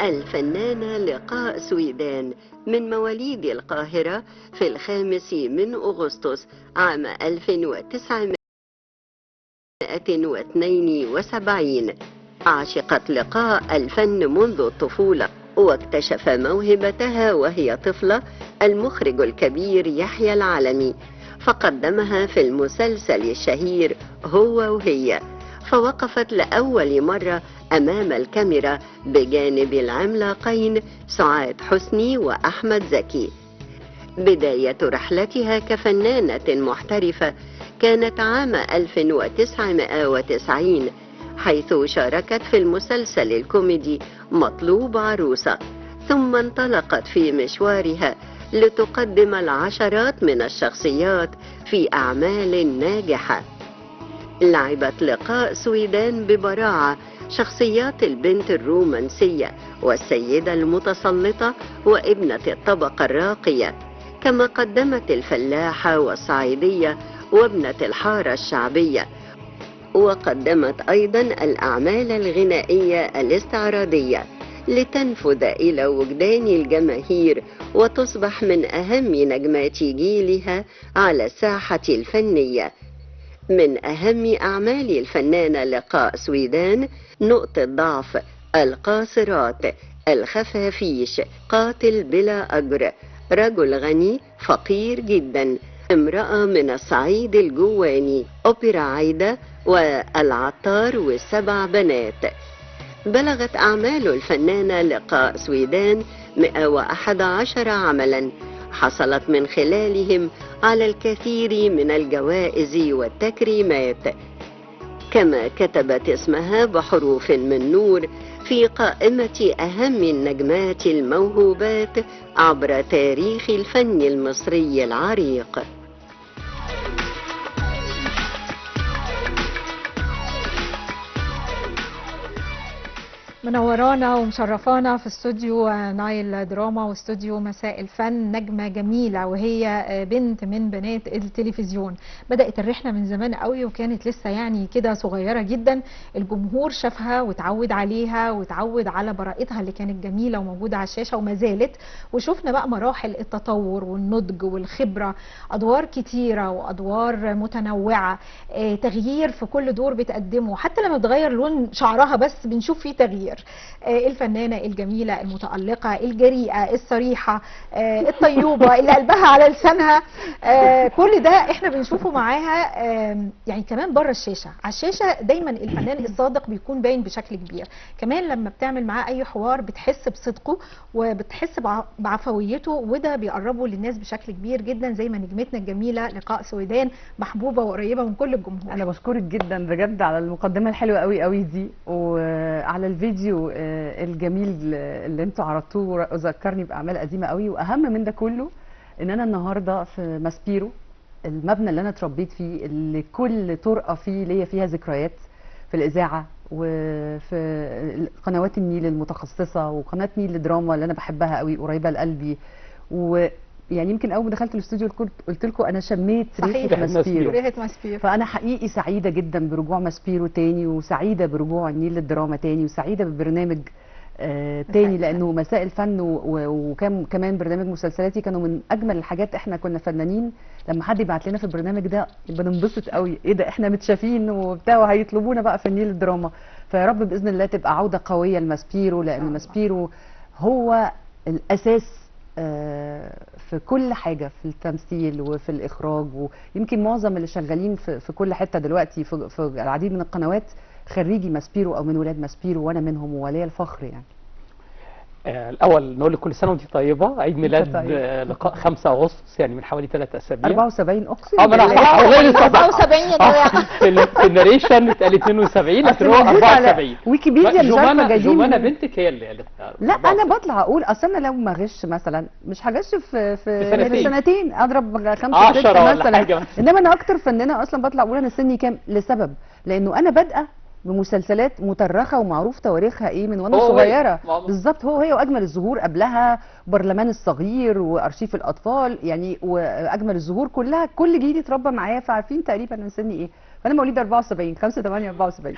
الفنانة لقاء سويدان من مواليد القاهرة في 5 أغسطس عام 1972. عشقت لقاء الفن منذ الطفولة، واكتشف موهبتها وهي طفلة المخرج الكبير يحيى العلمي، فقدمها في المسلسل الشهير هو وهي، فوقفت لأول مرة أمام الكاميرا بجانب العملاقين سعاد حسني وأحمد زكي. بداية رحلتها كفنانة محترفة كانت عام 1990، حيث شاركت في المسلسل الكوميدي مطلوب عروسة، ثم انطلقت في مشوارها لتقدم العشرات من الشخصيات في أعمال ناجحة. لعبت لقاء سويدان ببراعة شخصيات البنت الرومانسية والسيدة المتسلطة وابنة الطبقة الراقية، كما قدمت الفلاحة والصعيدية وابنة الحارة الشعبية، وقدمت أيضا الأعمال الغنائية الاستعراضية لتنفذ إلى وجدان الجماهير وتصبح من أهم نجمات جيلها على الساحة الفنية. من أهم أعمال الفنانة لقاء سويدان نقطة ضعف، القاصرات، الخفافيش، قاتل بلا أجر، رجل غني فقير جدا، امرأة من الصعيد الجواني، أوبرا عايدة، والعطار والسبع بنات. بلغت أعمال الفنانة لقاء سويدان 111 عملا، حصلت من خلالهم على الكثير من الجوائز والتكريمات، كما كتبت اسمها بحروف من نور في قائمة أهم النجمات الموهوبات عبر تاريخ الفن المصري العريق. منورانا ومشرفانا في استوديو نايل دراما واستوديو مساء الفن نجمة جميلة، وهي بنت من بنات التلفزيون. بدأت الرحلة من زمان قوي وكانت لسه يعني كده صغيرة جدا. الجمهور شافها وتعود عليها وتعود على براءتها اللي كانت جميلة وموجودة على الشاشة وما زالت. وشفنا بقى مراحل التطور والنضج والخبرة، أدوار كتيرة وأدوار متنوعة، تغيير في كل دور بتقدمه، حتى لما بتغير لون شعرها بس بنشوف فيه تغيير. الفنانة الجميلة المتألقة الجريئة الصريحة الطيوبة اللي قلبها على لسانها، كل ده احنا بنشوفه معاها. يعني كمان بره الشاشة، على الشاشة دايما الفنان الصادق بيكون باين بشكل كبير، كمان لما بتعمل معاه اي حوار بتحس بصدقه وبتحس بعفويته، وده بيقربه للناس بشكل كبير جدا، زي ما نجمتنا الجميلة لقاء سويدان محبوبة وقريبة من كل الجمهور. انا بشكرك جدا بجد على المقدمة الحلوة قوي قوي دي، وعلى الفيديو الجميل اللي انتوا عرضتوه وذكرني باعمال قديمة قوي. واهم من ده كله ان انا النهارده في ماسبيرو، المبنى اللي انا اتربيت فيه، اللي كل طرقه فيه ليا فيها ذكريات في الاذاعة وفي قنوات النيل المتخصصة وقناة نيل للدراما اللي انا بحبها قوي قريبه لقلبي. ويعني يمكن اول ما دخلت الاستوديو قلت لكم انا شميت ريحه ماسبيرو، ريحه ماسبيرو. فانا حقيقي سعيدة جدا برجوع ماسبيرو تاني، وسعيدة برجوع النيل للدراما تاني، وسعيدة ببرنامج تاني، لانه مساء الفن وكان كمان برنامج مسلسلاتي كانوا من اجمل الحاجات. احنا كنا فنانين لما حد يبعت لنا في البرنامج ده بننبسط قوي، ايه ده احنا متشافين وبتاع، وهيطلبونا بقى في النيل للدراما. فيا رب باذن الله تبقى عوده قوية لماسبيرو، لان ماسبيرو هو الاساس في كل حاجة، في التمثيل وفي الإخراج، ويمكن معظم اللي شغالين في كل حتة دلوقتي في العديد من القنوات خريجي ماسبيرو أو من ولاد ماسبيرو، وأنا منهم ولي الفخر يعني. الأول نقول لك كل سنة وأنت طيبة، عيد ميلاد لقاء 5 أغسطس يعني من حوالي 3 أسابيع. 74 أقسم بالله. ما أنا 74 يا جماعة. في ال narration اتقال 72 لكن هو 74. ويكيبيديا مش عارفة جايبين. جمانة بنتك هي اللي قالت. لا أنا بطلع أقول أصل أنا لو ما غش مثلا مش هغش في سنتين، أضرب 5 6 مثلا، إنما أنا أكتر فنانة أصلا بطلع أقول أنا سني كام، لسبب لأنه أنا بادئة بمسلسلات مترخه ومعروف تواريخها ايه من وانا صغيرة بالظبط. هو هي واجمل الزهور قبلها، برلمان الصغير وارشيف الاطفال يعني، واجمل الزهور كلها كل جيل اتربى معايا، فعارفين تقريبا انا سني ايه. فانا مواليد 74، 5 8 74.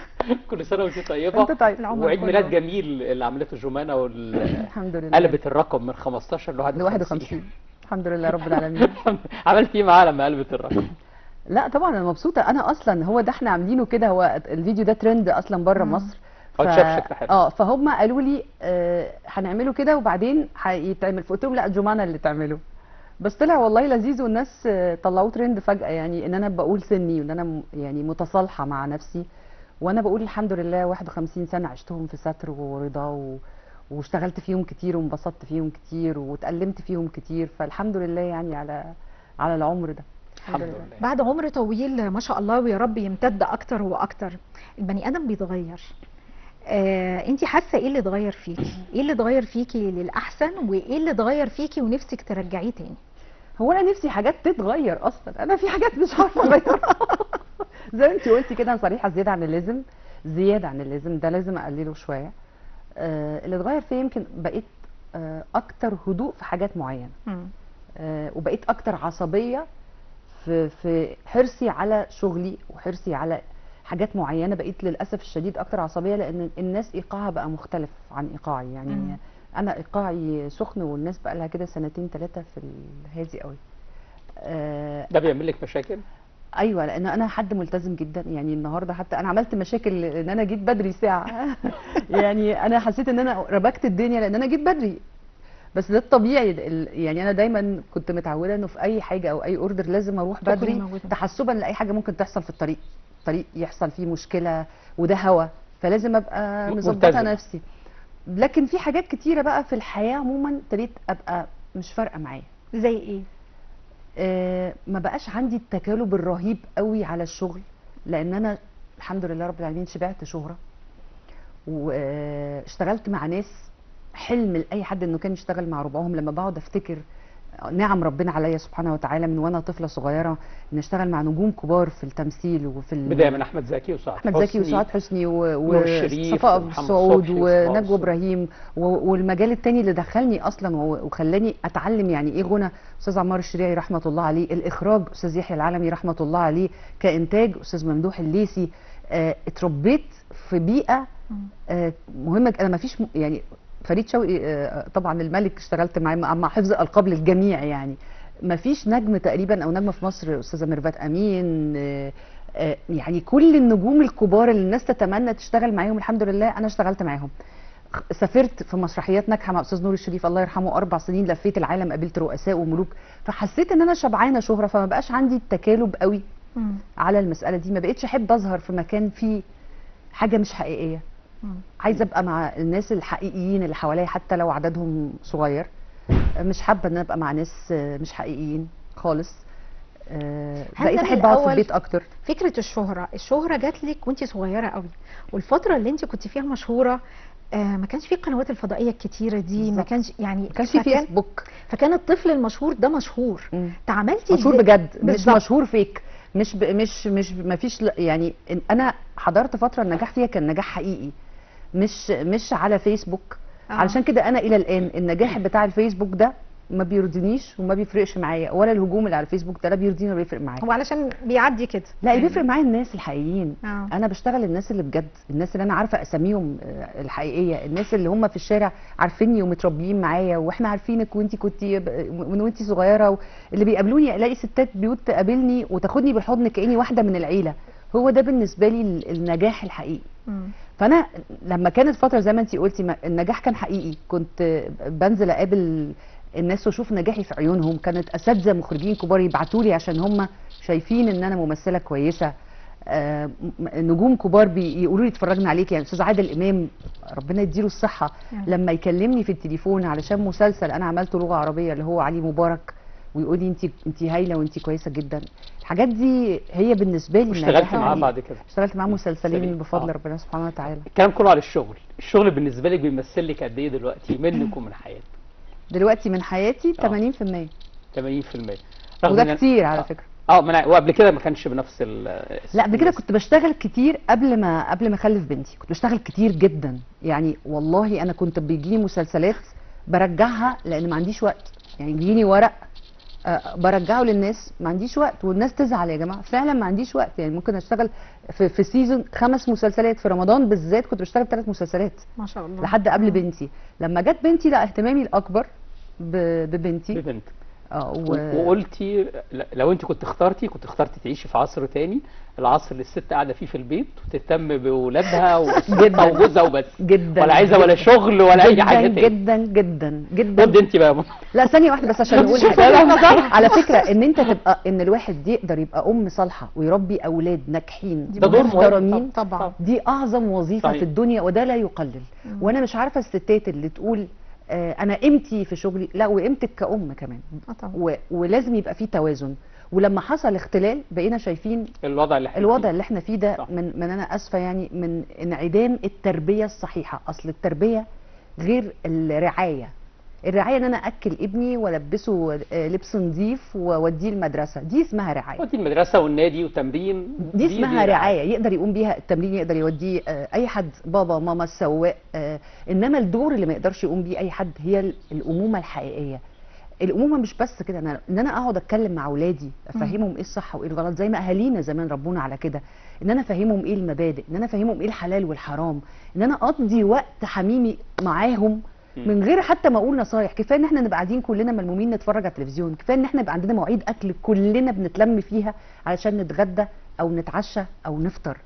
كل سنة وانت طيبة. انت طيب. وعيد ميلاد جميل اللي عملته جمانه الحمد لله قلبت الرقم من 15 ل 51. الحمد لله رب العالمين. عملت ايه معاها لما قلبت الرقم؟ لا طبعا انا مبسوطة، انا اصلا هو ده احنا عاملينه كده، هو الفيديو ده ترند اصلا بره مصر. شاف شكل حلو. فهم قالوا لي هنعمله كده وبعدين هيتعمل، فقلت لهم لا جمانه اللي تعمله، بس طلع والله لذيذ والناس طلعوه ترند فجأة، يعني ان انا بقول سني وان انا يعني متصالحة مع نفسي، وانا بقول الحمد لله 51 سنة عشتهم في ستر ورضا واشتغلت فيهم كتير وانبسطت فيهم كتير واتألمت فيهم كتير، فالحمد لله يعني على العمر ده. الحمد لله. بعد عمر طويل ما شاء الله، ويا رب يمتد اكتر واكتر. البني ادم بيتغير. انت حاسه ايه اللي اتغير فيكي؟ ايه اللي اتغير فيكي للاحسن، وايه اللي اتغير فيكي ونفسك ترجعيه تاني؟ هو انا نفسي حاجات تتغير اصلا، انا في حاجات مش عارفه اغيرها. زي ما انت قلتي كده، انا صريحه زيادة عن اللازم، زيادة عن اللازم، ده لازم اقلله شوية. اللي اتغير فيه يمكن بقيت اكتر هدوء في حاجات معينة، وبقيت اكتر عصبية في حرصي على شغلي وحرصي على حاجات معينة. بقيت للاسف الشديد اكتر عصبية لان الناس ايقاعها بقى مختلف عن ايقاعي، يعني انا ايقاعي سخن والناس بقى لها كده سنتين ثلاثة في الهادي قوي. ده بيعمل لك مشاكل؟ ايوه، لان انا حد ملتزم جدا، يعني النهارده حتى انا عملت مشاكل ان انا جيت بدري ساعة. يعني انا حسيت ان انا ربكت الدنيا لان انا جيت بدري، بس ده الطبيعي. يعني انا دايما كنت متعوده انه في اي حاجة او اي order لازم اروح بدري تحسبا لاي حاجة ممكن تحصل في الطريق، الطريق يحصل فيه مشكلة وده هوا، فلازم ابقى مظبطه نفسي. لكن في حاجات كتيرة بقى في الحياة عموما ابتديت ابقى مش فارقه معايا. زي ايه؟ ما بقاش عندي التكالب الرهيب قوي على الشغل، لان انا الحمد لله رب العالمين شبعت شهره واشتغلت مع ناس حلم لاي حد انه كان يشتغل مع ربعهم. لما بقعد افتكر نعم ربنا عليا سبحانه وتعالى من وانا طفله صغيرة ان اشتغل مع نجوم كبار في التمثيل وفي بداية من احمد زكي وسعاد حسني، احمد زكي وسعاد حسني وصفاء سعود ونجوى ابراهيم، والمجال الثاني اللي دخلني اصلا وخلاني اتعلم يعني ايه غنى استاذ عمار الشريعي رحمه الله عليه، الاخراج استاذ يحيى العالمي رحمه الله عليه، كانتاج استاذ ممدوح الليثي. اتربيت في بيئة مهمة. انا ما فيش يعني فريد شوقي طبعا الملك اشتغلت معاه مع حفظ القاب للجميع، يعني ما فيش نجم تقريبا او نجمه في مصر، استاذه ميرفت امين، يعني كل النجوم الكبار اللي الناس تتمنى تشتغل معاهم الحمد لله انا اشتغلت معاهم. سافرت في مسرحيات ناجحة مع استاذ نور الشريف الله يرحمه 4 سنين، لفيت العالم، قابلت رؤساء وملوك، فحسيت ان انا شبعانه شهره، فما بقاش عندي التكالب قوي على المسالة دي. ما بقتش احب اظهر في مكان فيه حاجة مش حقيقية، عايزه ابقى مع الناس الحقيقيين اللي حواليا حتى لو عددهم صغير، مش حابة ان انا ابقى مع ناس مش حقيقيين خالص. بقيت احب اقعد في البيت اكتر. فكرة الشهرة جات لك وانت صغيرة قوي، والفترة اللي انت كنت فيها مشهورة ما كانش في القنوات الفضائية الكتيرة دي، ما كانش يعني ما كانش في فيسبوك، فكان الطفل المشهور ده مشهور. تعاملتي مشهور بجد، مش مشهور فيك، مش مش مش ما فيش. يعني انا حضرت فترة النجاح فيها كان نجاح حقيقي، مش على فيسبوك. علشان كده انا الى الان النجاح بتاع الفيسبوك ده ما بيرضينيش وما بيفرقش معايا، ولا الهجوم اللي على الفيسبوك ده لا بيرضيني ولا بيفرق معايا. هو علشان بيعدي كده؟ لا، اللي بيفرق معايا الناس الحقيقيين. انا بشتغل الناس اللي بجد، الناس اللي انا عارفه اساميهم الحقيقية، الناس اللي هم في الشارع عارفيني ومتربيين معايا واحنا عارفينك وانت كنتي من وانت صغيرة، اللي بيقابلوني الاقي ستات بيوت تقابلني وتاخدني بالحضن كاني واحدة من العيلة. هو ده بالنسبة لي النجاح الحقيقي. فانا لما كانت فترة زي ما انت قلتي النجاح كان حقيقي، كنت بنزل اقابل الناس واشوف نجاحي في عيونهم. كانت اساتذة مخرجين كبار يبعتوا لي عشان هم شايفين ان انا ممثلة كويسة، نجوم كبار بيقولوا لي اتفرجنا عليك. يعني استاذ عادل امام ربنا يديله الصحة لما يكلمني في التليفون علشان مسلسل انا عملته لغة عربية اللي هو علي مبارك، ويقول لي انت هايلة وانت كويسة جدا. الحاجات دي هي بالنسبة لي. اشتغلت معاه بعد كده؟ اشتغلت معاه مسلسلين بفضل ربنا سبحانه وتعالى. الكلام كله على الشغل، الشغل بالنسبة لك بيمثل لك قد ايه دلوقتي منك ومن حياتك؟ دلوقتي من حياتي 80%. 80%، وده كتير على فكرة. وقبل كده ما كانش بنفس لا، قبل كده كنت بشتغل كتير. قبل ما اخلف بنتي كنت بشتغل كتير جدا، يعني والله انا كنت بيجيلي مسلسلات برجعها لان ما عنديش وقت، يعني يجيني ورق برجعه للناس، ما عنديش وقت، والناس تزعل يا جماعة فعلا ما عنديش وقت. يعني ممكن اشتغل في season 5 مسلسلات، في رمضان بالذات كنت بشتغل 3 مسلسلات ما شاء الله لحد قبل بنتي. لما جت بنتي لا، اهتمامي الاكبر ببنتي. ببنتك. وقلتي لو انت كنت اخترتي، كنت اخترتي تعيشي في عصر تاني، العصر اللي الست قاعدة فيه في البيت وتهتم باولادها واسرتها وجوزها وبس، جدا، ولا عايزه ولا شغل ولا اي حاجة تاني. جدا جدا جدا. رد انت بقى يا ماما. لا ثانية واحدة بس عشان نقول حاجة. على فكرة ان انت تبقى، ان الواحد يقدر يبقى ام صالحه ويربي اولاد ناجحين، ده دور مهم طبعا، دي اعظم وظيفة في الدنيا، وده لا يقلل. وانا مش عارفه الستات اللي تقول انا قيمتي في شغلي، لا وقيمتك كأم كمان، ولازم يبقى في توازن. ولما حصل اختلال بقينا شايفين الوضع اللي احنا فيه ده، من انا اسفه يعني، من انعدام التربية الصحيحة. اصل التربية غير الرعاية. الرعاية ان انا اكل ابني والبسه لبس نظيف واوديه المدرسة، دي اسمها رعاية. ودي المدرسة والنادي وتمرين، دي اسمها رعاية يقدر يقوم بيها التمرين، يقدر يوديه اي حد، بابا ماما السواق. انما الدور اللي ما يقدرش يقوم بيه اي حد هي الامومة الحقيقية. الامومة مش بس كده، ان انا اقعد اتكلم مع اولادي، افهمهم ايه الصح وايه الغلط، زي ما اهالينا زمان ربونا على كده، ان انا افهمهم ايه المبادئ، ان انا افهمهم ايه الحلال والحرام، ان انا اقضي وقت حميمي معاهم من غير حتى ما اقول نصايح. كفاية ان احنا نبقى قاعدين كلنا ملمومين نتفرج على التلفزيون، كفاية ان احنا يبقى عندنا مواعيد اكل كلنا بنتلم فيها علشان نتغدى او نتعشى او نفطر.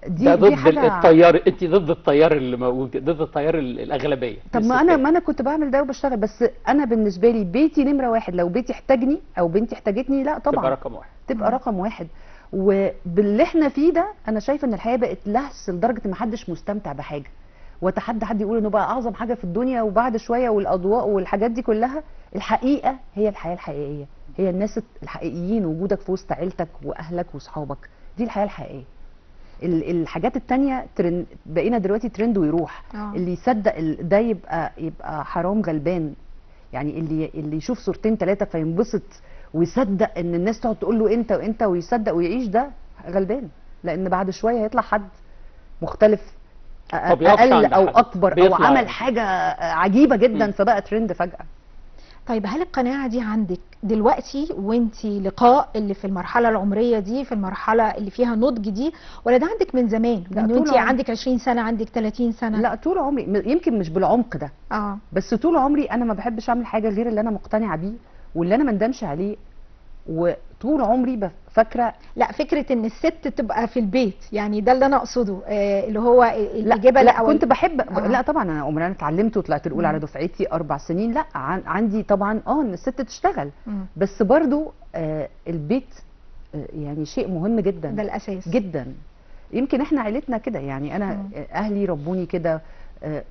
دي ضد التيار، انت ضد التيار اللي موجود، ضد التيار الاغلبية. طب ما انا كنت بعمل ده وبشتغل، بس انا بالنسبة لي بيتي نمره واحد. لو بيتي احتاجني او بنتي احتاجتني، لا طبعا تبقى رقم واحد، تبقى رقم واحد. وباللي احنا فيه ده انا شايفه ان الحياة بقت لهس لدرجة ان محدش مستمتع بحاجة، وتحدى حد يقول انه بقى اعظم حاجة في الدنيا وبعد شوية والاضواء والحاجات دي كلها. الحقيقة هي الحياة الحقيقية، هي الناس الحقيقيين، وجودك في وسط عيلتك واهلك واصحابك، دي الحياة الحقيقية. الحاجات التانية ترند، بقينا دلوقتي ترند ويروح. اللي يصدق ده يبقى حرام غلبان. يعني اللي يشوف صورتين ثلاثة فينبسط ويصدق ان الناس تقعد تقول له انت وانت ويصدق ويعيش، ده غلبان، لان بعد شوية هيطلع حد مختلف اقل او اكبر او عمل حاجة عجيبة جدا فبقى ترند فجاة. طيب هل القناعة دي عندك دلوقتي وانتي لقاء اللي في المرحلة العمرية دي، في المرحلة اللي فيها نضج دي، ولا ده عندك من زمان؟ من وانتي عندك 20 سنة، عندك 30 سنة؟ لا طول عمري، يمكن مش بالعمق ده، بس طول عمري انا ما بحبش اعمل حاجة غير اللي انا مقتنعة بيه واللي انا ما ندمش عليه، وطول عمري فاكره. لا فكرة ان الست تبقى في البيت، يعني ده اللي انا اقصده، اللي هو الاجابة. لا كنت بحب. لا طبعا انا عمري انا اتعلمت وطلعت الاولى على دفعتي 4 سنين. لا عندي طبعا ان الست تشتغل، بس برضو البيت يعني شيء مهم جدا، ده الاساس جدا. يمكن احنا عيلتنا كده، يعني انا اهلي ربوني كده.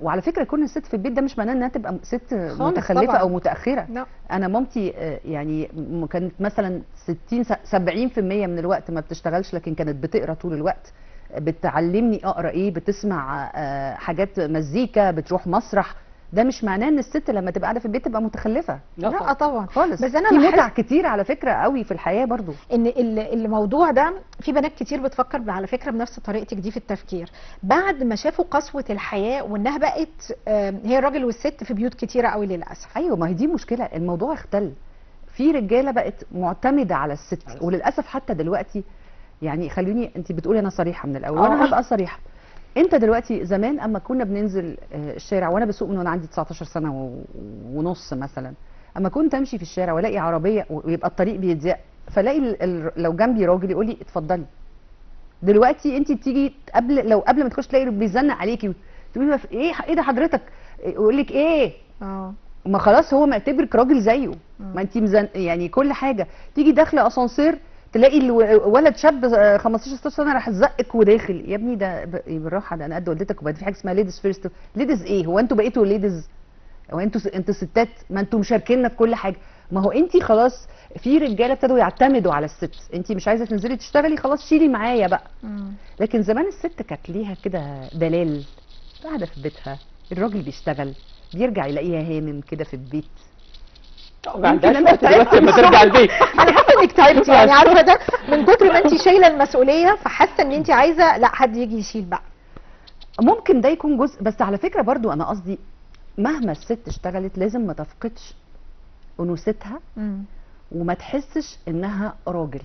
وعلى فكرة كون الست في البيت ده مش معناه انها تبقى ست متخلفة طبعًا او متاخرة. لا. انا مامتي يعني كانت مثلا 60 70% من الوقت ما بتشتغلش، لكن كانت بتقرا طول الوقت، بتعلمني اقرا ايه، بتسمع حاجات مزيكا، بتروح مسرح. ده مش معناه ان الست لما تبقى قاعدة في البيت تبقى متخلفة، لا طبعا خالص. بس انا في متع كتير على فكرة قوي في الحياة برضو، ان الموضوع ده في بنات كتير بتفكر على فكرة بنفس طريقتك دي في التفكير، بعد ما شافوا قسوة الحياة وانها بقت هي الراجل والست في بيوت كتيرة قوي للاسف. ايوه ما هي دي مشكلة، الموضوع اختل، في رجاله بقت معتمدة على الست، وللاسف حتى دلوقتي. يعني خليني، انت بتقولي انا صريحه من الاول، وانا هبقى صريحه. انت دلوقتي زمان اما كنا بننزل الشارع، وانا بسوق من وانا عندي 19 سنة ونص مثلا، اما كنت امشي في الشارع والاقي عربية ويبقى الطريق بيضيق، فلاقي لو جنبي راجل يقول لي اتفضلي. دلوقتي انت بتيجي قبل، لو قبل ما تخش تلاقي بيزنق عليكي، تقولي ايه ده حضرتك، يقول لك ايه، ما خلاص هو معتبرك راجل زيه، ما انت يعني كل حاجة. تيجي داخله اسانسير تلاقي الولد شاب 15 16 سنة راح زقك وداخل، يا ابني ده بالراحة، ده انا قد والدتك. وبعدين في حاجة اسمها ladies first. ladies ايه؟ هو انتوا بقيتوا ladies؟ هو انتوا ستات؟ ما انتوا مشاركيننا في كل حاجة. ما هو انت خلاص في رجاله ابتدوا يعتمدوا على الست، انت مش عايزه تنزلي تشتغلي خلاص شيلي معايا بقى. لكن زمان الست كانت ليها كده دلال، قاعدة في بيتها، الراجل بيشتغل بيرجع يلاقيها هانم كده في البيت. ما عندهاش وقت دلوقتي لما ترجع البيت. انا حاسه انك تعبتي، يعني عارفه ده من كتر ما انت شايله المسؤولية، فحاسه ان انت عايزه لا حد يجي يشيل بقى. ممكن ده يكون جزء، بس على فكرة برضو انا قصدي مهما الست اشتغلت لازم ما تفقدش انوثتها وما تحسش انها راجل.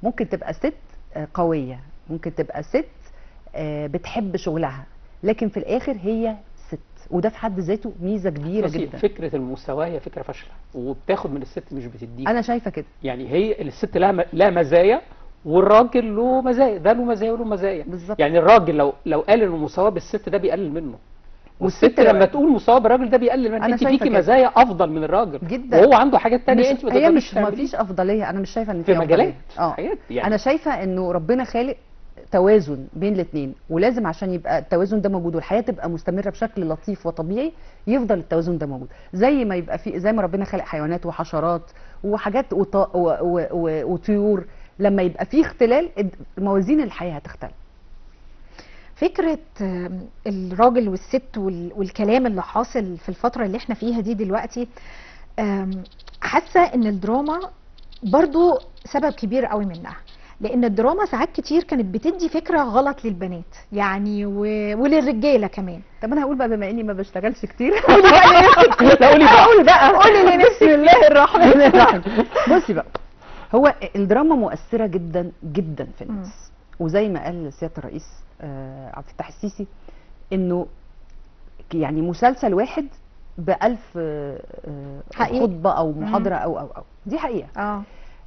ممكن تبقى ست قوية، ممكن تبقى ست بتحب شغلها، لكن في الاخر هي ست، وده في حد ذاته ميزة كبيرة جدا. فكرة المساواة هي فكرة فاشلة وبتاخد من الست مش بتديها. انا شايفه كده، يعني هي الست لها مزايا والراجل له مزايا، ده له مزايا وله مزايا. بالظبط. يعني الراجل لو قال انه مساواة بالست ده بيقلل منه، والست لما تقول مساواة بالراجل ده بيقلل منه. انت ليكي مزايا افضل من الراجل جدا، وهو عنده حاجات ثانية انت ما تقدريش. هي مش ما فيش افضلية، انا مش شايفه ان في مجالات يعني. انا شايفه انه ربنا خالق توازن بين الاثنين، ولازم عشان يبقى التوازن ده موجود والحياة تبقى مستمرة بشكل لطيف وطبيعي يفضل التوازن ده موجود. زي ما يبقى في، زي ما ربنا خلق حيوانات وحشرات وحاجات وطيور، لما يبقى في اختلال موازين الحياة هتختل. فكرة الراجل والست والكلام اللي حاصل في الفترة اللي احنا فيها دي دلوقتي، حاسه ان الدراما برضو سبب كبير قوي منها، لان الدراما ساعات كتير كانت بتدي فكرة غلط للبنات يعني وللرجاله كمان. طب انا هقول بقى بما اني ما بشتغلش كتير. قولي بقى لنفسك. لا قولي بقى، قولي بقى، قولي لنفسك. بسم الله الرحمن الرحيم. بصي بقى، هو الدراما مؤثرة جدا جدا في الناس، وزي ما قال سيادة الرئيس عبد الفتاح السيسي انه يعني مسلسل واحد ب1000 خطبه او محاضرة او او او دي حقيقة.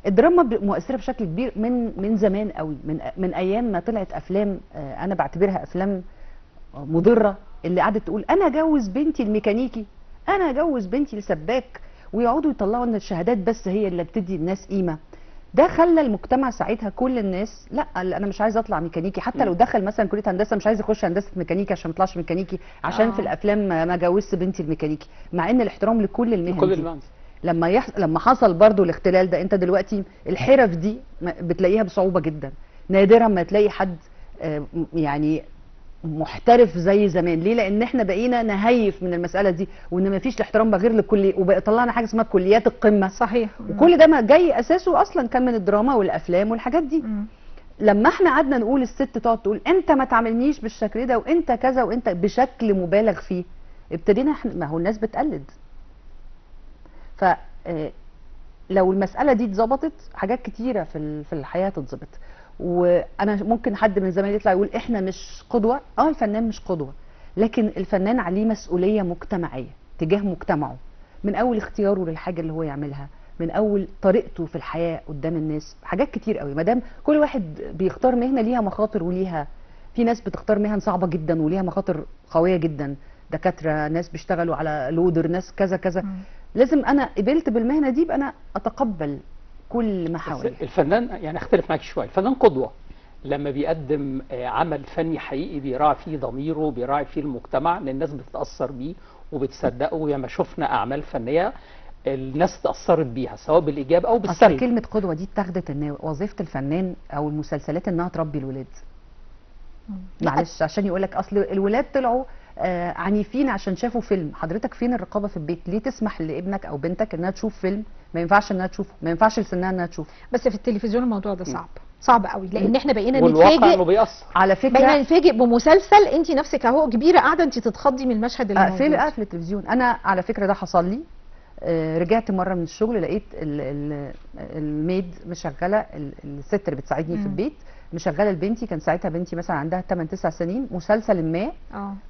الدراما مؤثرة بشكل كبير من زمان قوي، من ايام ما طلعت افلام انا بعتبرها افلام مضرة، اللي قعدت تقول انا اجوز بنتي الميكانيكي، انا اجوز بنتي السباك، ويقعدوا يطلعوا ان الشهادات بس هي اللي بتدي الناس قيمة. ده خلى المجتمع ساعتها كل الناس لا انا مش عايز اطلع ميكانيكي، حتى لو دخل مثلا كليه هندسة مش عايز يخش هندسة ميكانيكي عشان ما يطلعش ميكانيكي، عشان في الافلام ما جوزت بنتي الميكانيكي، مع ان الاحترام لكل المهن كل المهن. لما حصل برضو الاختلال ده، انت دلوقتي الحرف دي بتلاقيها بصعوبة جدا، نادرا ما تلاقي حد يعني محترف زي زمان. ليه؟ لان احنا بقينا نهيف من المسالة دي، وان ما فيش الاحترام بقى غير للكليه، وبقى طلعنا حاجة اسمها كليات القمه. صحيح. وكل ده ما جاي اساسه اصلا كان من الدراما والافلام والحاجات دي. لما احنا قعدنا نقول الست تقعد تقول انت ما تعاملنيش بالشكل ده وانت كذا وانت بشكل مبالغ فيه، ابتدينا احنا، ما هو الناس بتقلد. ف لو المسالة دي اتظبطت حاجات كتيرة في الحياة تتظبط. وانا ممكن حد من زمايلي يطلع يقول احنا مش قدوة، الفنان مش قدوة، لكن الفنان عليه مسؤولية مجتمعية تجاه مجتمعه، من اول اختياره للحاجة اللي هو يعملها، من اول طريقته في الحياة قدام الناس، حاجات كتير قوي. ما دام كل واحد بيختار مهنة ليها مخاطر وليها، في ناس بتختار مهن صعبة جدا وليها مخاطر قوية جدا، دكاترة، ناس بيشتغلوا على لودر، ناس كذا كذا. لازم انا قبلت بالمهنه دي يبقى انا اتقبل كل ما حوالي. الفنان يعني اختلف معاك شوية، الفنان قدوة لما بيقدم عمل فني حقيقي بيراعي فيه ضميره، بيراعي فيه المجتمع، لان الناس بتتاثر بيه وبتصدقه. ياما شفنا اعمال فنية الناس تاثرت بيها سواء بالايجاب او بالسلب. اصل كلمة قدوة دي اتاخدت ان وظيفة الفنان او المسلسلات انها تربي الولاد. معلش، عشان يقول لك اصل الولاد طلعوا عنيفين عشان شافوا فيلم. حضرتك فين الرقابة في البيت؟ ليه تسمح لابنك او بنتك انها تشوف فيلم ما ينفعش انها تشوفه، ما ينفعش لسنها انها تشوفه؟ بس في التلفزيون الموضوع ده صعب، صعب قوي، لان احنا بقينا نتفاجئ انه بيأثر على فكرة. بقينا نتفاجئ بمسلسل انت نفسك اهو كبيرة قاعدة انت تتخضي من المشهد اللي موجود. اقفل التلفزيون. انا على فكرة ده حصل لي، رجعت مرة من الشغل لقيت الميد مشغله، الست اللي بتساعدني في البيت مشغله لبنتي، كان ساعتها بنتي مثلا عندها 8 9 سنين، مسلسل ما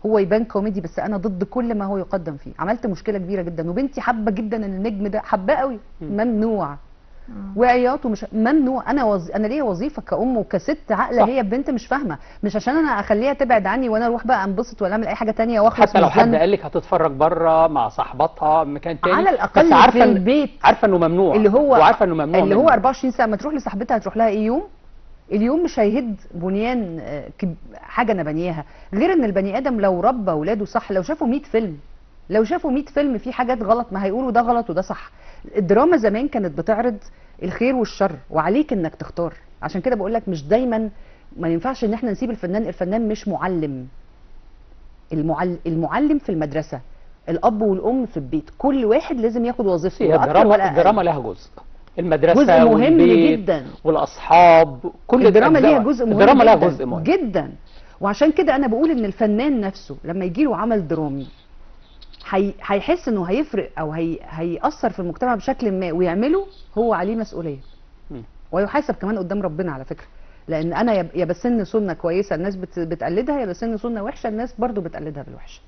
هو يبان كوميدي بس انا ضد كل ما هو يقدم فيه. عملت مشكلة كبيرة جدا، وبنتي حابة جدا النجم ده، حباه قوي، ممنوع وعياط ومش ممنوع. انا انا ليا وظيفة كأم وكست عاقلة، هي بنت مش فاهمه، مش عشان انا اخليها تبعد عني وانا اروح بقى انبسط ولا اعمل اي حاجة ثانية واخلص. حتى لو حد قال لك هتتفرج بره مع صاحبتها مكان ثاني، على الاقل عارفه في البيت، عارفه انه ممنوع، اللي هو وعارفه انه ممنوع، اللي هو 24 ساعة. ما تروح لصاحبتها هتروح لها ايه يوم؟ اليوم مش هيهد بنيان حاجة انا بنياها. غير ان البني ادم لو ربى اولاده صح، لو شافوا 100 فيلم، لو شافوا 100 فيلم في حاجات غلط ما هيقولوا ده غلط وده صح. الدراما زمان كانت بتعرض الخير والشر، وعليك انك تختار. عشان كده بقول لك مش دايما، ما ينفعش ان احنا نسيب الفنان. الفنان مش معلم، المعلم في المدرسة، الاب والام في البيت، كل واحد لازم ياخد وظيفته. الدراما لها جزء، المدرسة جزء مهم جدا، والاصحاب، كل الدراما ليها جزء مهم، الدراما لها جزء مهم جدا. وعشان كده انا بقول ان الفنان نفسه لما يجي له عمل درامي هيحس انه هيفرق او هيأثر في المجتمع بشكل ما ويعمله، هو عليه مسؤولية ويحاسب كمان قدام ربنا على فكرة. لان انا يا بسن سنة كويسة الناس بتقلدها، يا بسن سنة وحشة الناس برضو بتقلدها بالوحشه.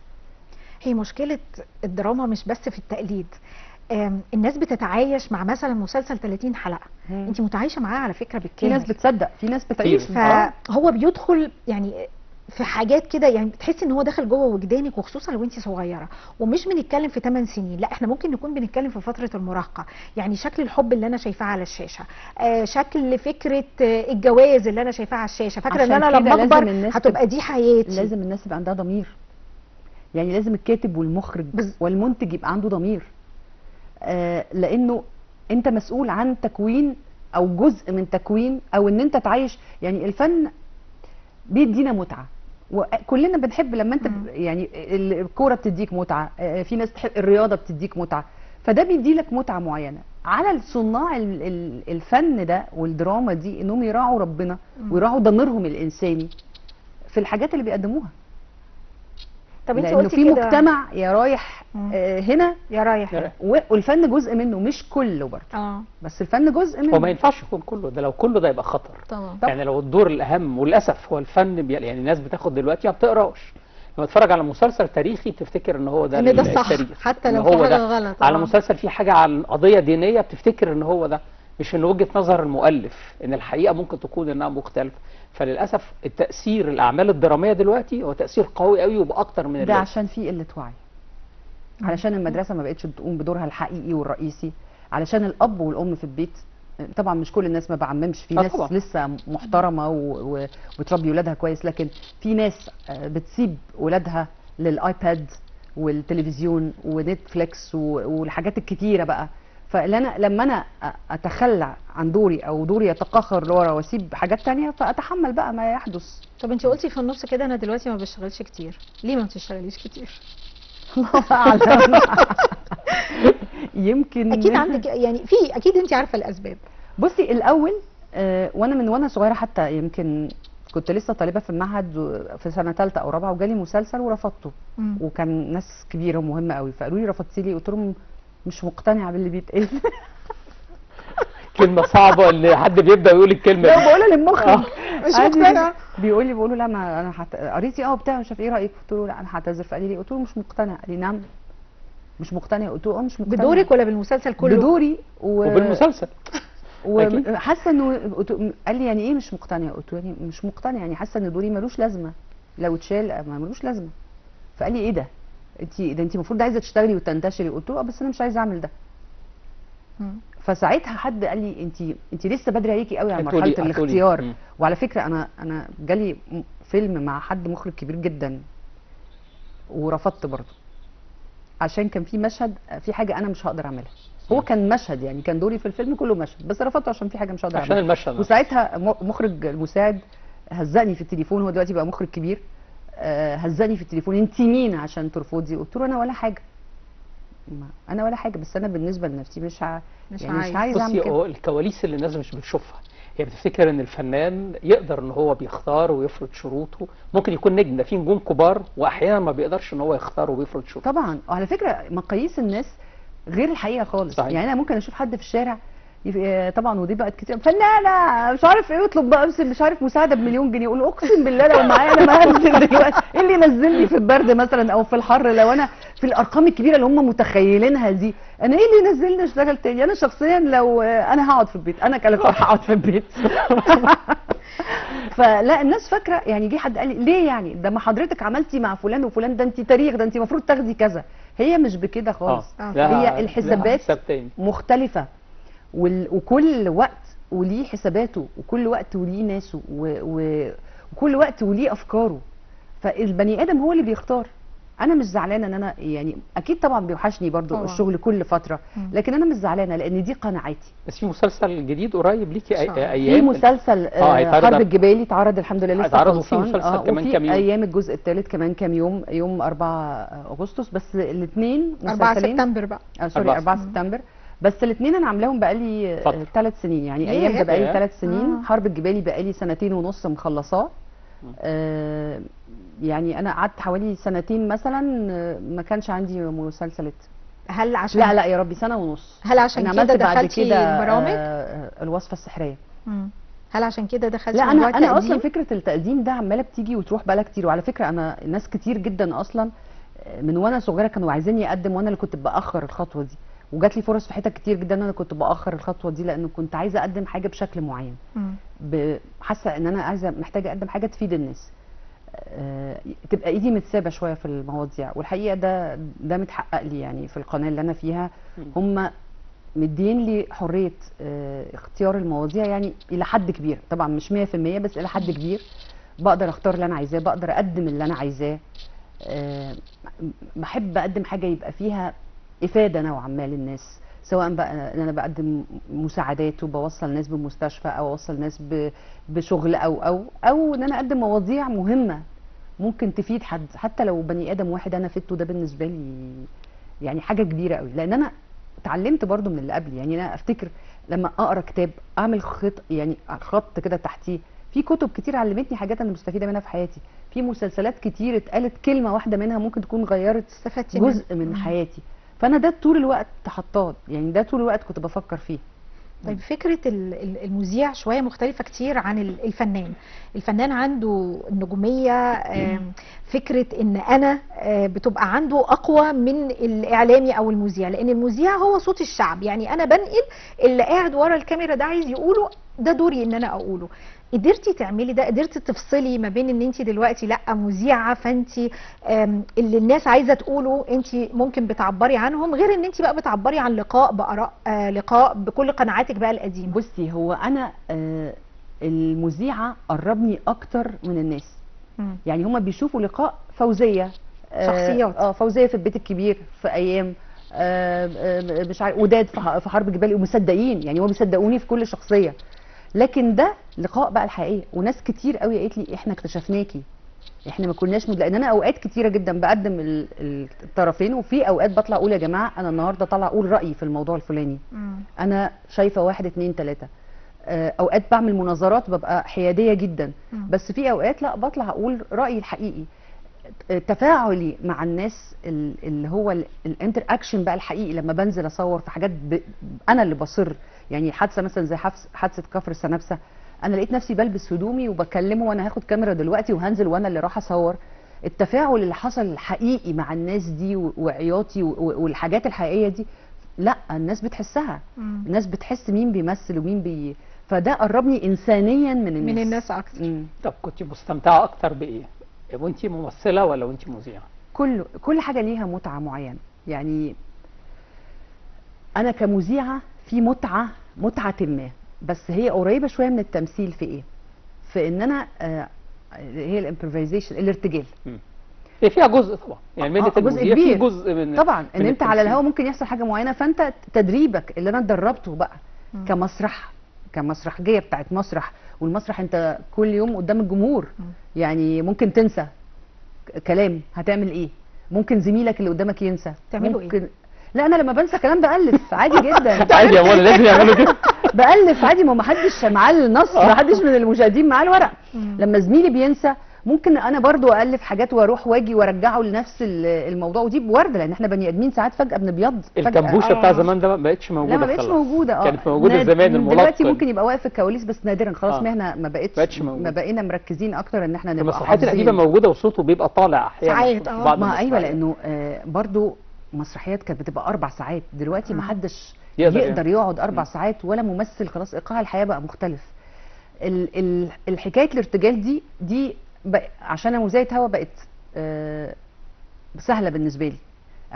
هي مشكلة الدراما مش بس في التقليد، الناس بتتعايش مع مثلا مسلسل 30 حلقة، انت متعايشه معاه على فكرة بالكامل. في ناس بتصدق، في ناس بتعيش، فهو بيدخل يعني في حاجات كده، يعني بتحسي ان هو داخل جوه وجدانك، وخصوصا لو انت صغيرة. ومش بنتكلم في 8 سنين، لا احنا ممكن نكون بنتكلم في فترة المراهقة. يعني شكل الحب اللي انا شايفاه على الشاشة، شكل فكرة الجواز اللي انا شايفاه على الشاشة، فاكره ان انا لما اكبر هتبقى دي حياتي. لازم الناس يبقى عندها ضمير، يعني لازم الكاتب والمخرج والمنتج يبقى عنده ضمير، لانه انت مسؤول عن تكوين او جزء من تكوين، او ان انت تعيش. يعني الفن بيدينا متعه، وكلنا بنحب لما انت يعني الكورة بتديك متعه، في ناس تحب الرياضة بتديك متعه، فده بيدي لك متعه معينة. على صناع الفن ده والدراما دي انهم يراعوا ربنا ويراعوا ضميرهم الانساني في الحاجات اللي بيقدموها. طب انت لانه قلتي في كده مجتمع يا رايح هنا يا رايح، والفن جزء منه، مش كله برضه. بس الفن جزء منه، هو ما ينفعش يكون كله ده، لو كله ده يبقى خطر طبعا. يعني لو الدور الاهم، وللاسف هو الفن يعني الناس بتاخد دلوقتي ما بتقراش، لما تتفرج على مسلسل تاريخي بتفتكر ان هو ده ان ده صح، التاريخ، حتى لو في حاجة غلط. على مسلسل فيه حاجة عن قضية دينية بتفتكر ان هو ده، مش ان وجهه نظر المؤلف، ان الحقيقة ممكن تكون انها مختلفة. فللاسف التاثير الاعمال الدرامية دلوقتي هو تاثير قوي قوي وباكتر من ده، عشان في قلة وعي، علشان المدرسة ما بقتش بتقوم بدورها الحقيقي والرئيسي، علشان الاب والام في البيت. طبعا مش كل الناس، ما بعممش، في ناس طبعا لسه محترمه وبتربي ولادها كويس، لكن في ناس بتسيب ولادها للايباد والتلفزيون ونتفليكس والحاجات الكتيرة بقى. فانا لما انا اتخلى عن دوري او دوري يتقهقر لورا واسيب حاجات تانية، فاتحمل بقى ما يحدث. طب انت قلتي في النص كده انا دلوقتي ما بشتغلش كتير، ليه ما بتشتغليش كتير؟ الله اعلم. يمكن اكيد عندك يعني في، اكيد انت عارفه الاسباب. بصي الاول، وانا من وانا صغيرة حتى، يمكن كنت لسه طالبه في المعهد في سنة ثالثة او رابعه، وجالي مسلسل ورفضته، وكان ناس كبيرة ومهمة قوي، فقالوا لي رفضتي ليه؟ قلت لهم مش مقتنعة باللي بيتقال. كلمة صعبة ان حد بيبدا يقول الكلمة دي. لا بقولها للمخرج مش مقتنعة، بيقول لي، بقول له لا ما انا قريتي بتاع مش عارف ايه رايك؟ قلت له لا انا هعتذر. فقال لي ليه؟ قلت له مش مقتنع. قال لي نعم مش مقتنع؟ قلت له مش مقتنع. بدورك ولا بالمسلسل كله؟ بدوري وبالمسلسل. وحاسه انه، قال لي يعني ايه مش مقتنع؟ قلت له يعني مش مقتنع، يعني حاسه ان دوري ملوش لازمه، لو اتشال ملوش لازمه. فقال لي ايه ده؟ انت ده انت المفروض عايزه تشتغلي وتنتشري. قلت له بس انا مش عايزه اعمل ده. فساعتها حد قال لي انت لسه بدري عليكي قوي على مرحلة الاختيار. وعلى فكرة انا جالي فيلم مع حد مخرج كبير جدا ورفضت برضه، عشان كان في مشهد، في حاجة انا مش هقدر اعملها. هو كان مشهد، يعني كان دوري في الفيلم كله مشهد، بس رفضته عشان في حاجة مش هقدر اعملها، عشان المشهد. وساعتها مخرج المساعد هزقني في التليفون، هو دلوقتي بقى مخرج كبير، هزقني في التليفون، انت مين عشان ترفضي؟ قلت له انا ولا حاجة، انا ولا حاجة، بس انا بالنسبة لنفسي مش يعني مش عايز اعمل كده. الكواليس اللي الناس مش بتشوفها، هي بتفتكر ان الفنان يقدر ان هو بيختار ويفرض شروطه، ممكن يكون نجم، ده في نجوم كبار واحيانا ما بيقدرش ان هو يختار وبيفرض شروطه. طبعا، وعلى فكرة مقاييس الناس غير الحقيقة خالص. صحيح. يعني انا ممكن اشوف حد في الشارع طبعا، ودي بقت كتير، فنانة مش عارف ايه، يطلب بقى مش عارف مساعدة ب1,000,000 جنيه، يقول اقسم بالله لو معايا انا ما هنزل دلوقتي، ايه اللي ينزلني في البرد مثلا او في الحر؟ لو انا في الارقام الكبيرة اللي هم متخيلينها دي، انا ايه اللي ينزلني اشتغل تاني؟ انا شخصيا لو انا هقعد في البيت، انا كلفه هقعد في البيت. فلا الناس فاكره، يعني جه حد قال لي ليه يعني ده ما حضرتك عملتي مع فلان وفلان، ده انت تاريخ، ده انت المفروض تاخدي كذا. هي مش بكده خالص. هي الحسابات مختلفة، وكل وقت وليه حساباته، وكل وقت وليه ناسه، وكل وقت وليه افكاره. فالبني ادم هو اللي بيختار. انا مش زعلانة ان انا يعني، اكيد طبعا بيوحشني برضو طبعا الشغل كل فترة، لكن انا مش زعلانة لان دي قناعاتي. بس في مسلسل جديد قريب ليكي ايام، في مسلسل حرب الجبالي اتعرض الحمد لله لسه اتعرض، وفي مسلسل كمان كام يوم، ايام الجزء الثالث كمان كام يوم، يوم 4 اغسطس. بس الاثنين 4 سبتمبر بقى، sorry 4 سبتمبر. بس الاثنين انا عاملاهم بقالي 3 سنين، يعني ايام ده بقالي 3 سنين. حرب الجبالي بقالي 2.5 سنين مخلصاه. يعني انا قعدت حوالي سنتين مثلا ما كانش عندي مسلسلات. هل عشان لا يا ربي، سنة ونص. هل عشان كده دخلتي البرامج؟ الوصفة السحريه. هل عشان كده دخلتي؟ لا انا اصلا فكرة التقديم ده عماله بتيجي وتروح بقالها كتير. وعلى فكرة انا ناس كتير جدا اصلا من وانا صغيرة كانوا عايزيني اقدم، وانا اللي كنت باخر الخطوة دي، وجات لي فرص في حتت كتير جدا انا كنت باخر الخطوة دي لانه كنت عايزه اقدم حاجة بشكل معين. حاسه ان انا عايزه، محتاجه اقدم حاجة تفيد الناس، تبقى ايدي متسابه شوية في المواضيع. والحقيقة ده متحقق لي يعني في القناة اللي انا فيها، هم مدين لي حرية اختيار المواضيع يعني الى حد كبير، طبعا مش 100% بس الى حد كبير بقدر اختار اللي انا عايزاه، بقدر اقدم اللي انا عايزاه. بحب اقدم حاجة يبقى فيها افاده نوعا ما للناس، سواء بقى ان انا بقدم مساعدات وبوصل ناس بمستشفى، او اوصل ناس بشغل، او او او ان انا اقدم مواضيع مهمة ممكن تفيد حد، حتى لو بني ادم واحد انا فدته، ده بالنسبة لي يعني حاجة كبيرة قوي. لان انا اتعلمت برضو من اللي قبلي. يعني انا افتكر لما اقرا كتاب اعمل خط، يعني خط كده تحتيه، في كتب كتير علمتني حاجات انا مستفيدة منها في حياتي، في مسلسلات كتير اتقالت كلمة واحدة منها ممكن تكون غيرت جزء من حياتي. فانا ده طول الوقت حطاه، يعني ده طول الوقت كنت بفكر فيه. طيب فكرة المذيع شوية مختلفة كتير عن الفنان. الفنان عنده النجومية، فكرة ان انا بتبقى عنده اقوى من الاعلامي او المذيع، لان المذيع هو صوت الشعب، يعني انا بنقل اللي قاعد ورا الكاميرا ده عايز يقوله، ده دوري ان انا اقوله. قدرتي تعملي ده؟ قدرتي تفصلي ما بين ان انت دلوقتي لا مذيعه، فانت اللي الناس عايزه تقوله انت ممكن بتعبري عنهم، غير ان انت بقى بتعبري عن لقاء باراء، لقاء بكل قناعاتك بقى القديمة؟ بصي، هو انا المذيعه قربني اكتر من الناس. يعني هما بيشوفوا لقاء فوزيه، شخصيات، فوزيه في البيت الكبير في ايام، مش عارف، وداد في حرب جبال، ومصدقين، يعني هو بيصدقوني في كل شخصية. لكن ده لقاء بقى الحقيقي، وناس كتير قوي قالت لي احنا اكتشفناكي، احنا ما كناش لان انا اوقات كتيرة جدا بقدم الطرفين، وفي اوقات بطلع اقول يا جماعة انا النهارده طالعه اقول رايي في الموضوع الفلاني، انا شايفه 1 2 3. اوقات بعمل مناظرات ببقى حيادية جدا، بس في اوقات لا، بطلع اقول رايي الحقيقي. تفاعلي مع الناس اللي هو ال interaction بقى الحقيقي، لما بنزل اصور في حاجات انا اللي بصر، يعني حادثه مثلا زي حادثه كفر السنابسه، انا لقيت نفسي بلبس هدومي وبكلمه وانا هاخد كاميرا دلوقتي وهنزل وانا اللي راح اصور. التفاعل اللي حصل الحقيقي مع الناس دي وعياطي والحاجات الحقيقية دي، لا الناس بتحسها. الناس بتحس مين بيمثل ومين فده قربني انسانيا من الناس، من الناس اكتر. طب كنت مستمتعه اكتر بايه؟ وانتي ممثلة ولا وانتي مذيعه؟ كل حاجة ليها متعه معينة. يعني انا كمذيعه في متعه ما، بس هي قريبه شوية من التمثيل في ايه؟ في ان انا هي ال improvisation، الارتجال. هي فيها جزء طبعا، يعني مهنة المذيع في جزء من طبعا ان انت على الهوا ممكن يحصل حاجة معينة، فانت تدريبك اللي انا اتدربته بقى كمسرح، كمسرحجيه بتاعت مسرح، والمسرح انت كل يوم قدام الجمهور، يعني ممكن تنسى كلام، هتعمل ايه؟ ممكن زميلك اللي قدامك ينسى، تعملوا ممكن ايه؟ لا انا لما بنسى كلام بألف عادي جدا. عادي يا مولا، لازم يعملوا كده، بألف عادي، ما حدش معاه النص، ما حدش من المشاهدين معاه الورق. لما زميلي بينسى ممكن انا برضو الف حاجات واروح واجي وارجعه لنفس الموضوع، ودي بورده لان احنا بني ادمين ساعات فجاة بنبيض. الكمبوشه بتاع زمان ده ما بقتش موجودة. لا ما بقتش موجودة. كانت موجودة زمان، الملقن دلوقتي ممكن يبقى واقف في الكواليس بس نادرا، خلاص مهنة ما بقتش، ما بقينا مركزين اكتر ان احنا نبقى المسرحيات القديمة موجودة وصوته بيبقى طالع احيانا ساعات. ما ايوه، لانه برضو مسرحيات كانت بتبقى 4 ساعات، دلوقتي ما حدش يقدر يقعد 4 ساعات ولا ممثل، خلاص ايقاع الحياة بقى مختلف. الحكاية الارتجال دي عشان انا مذيعه هوا بقت سهلة بالنسبة لي.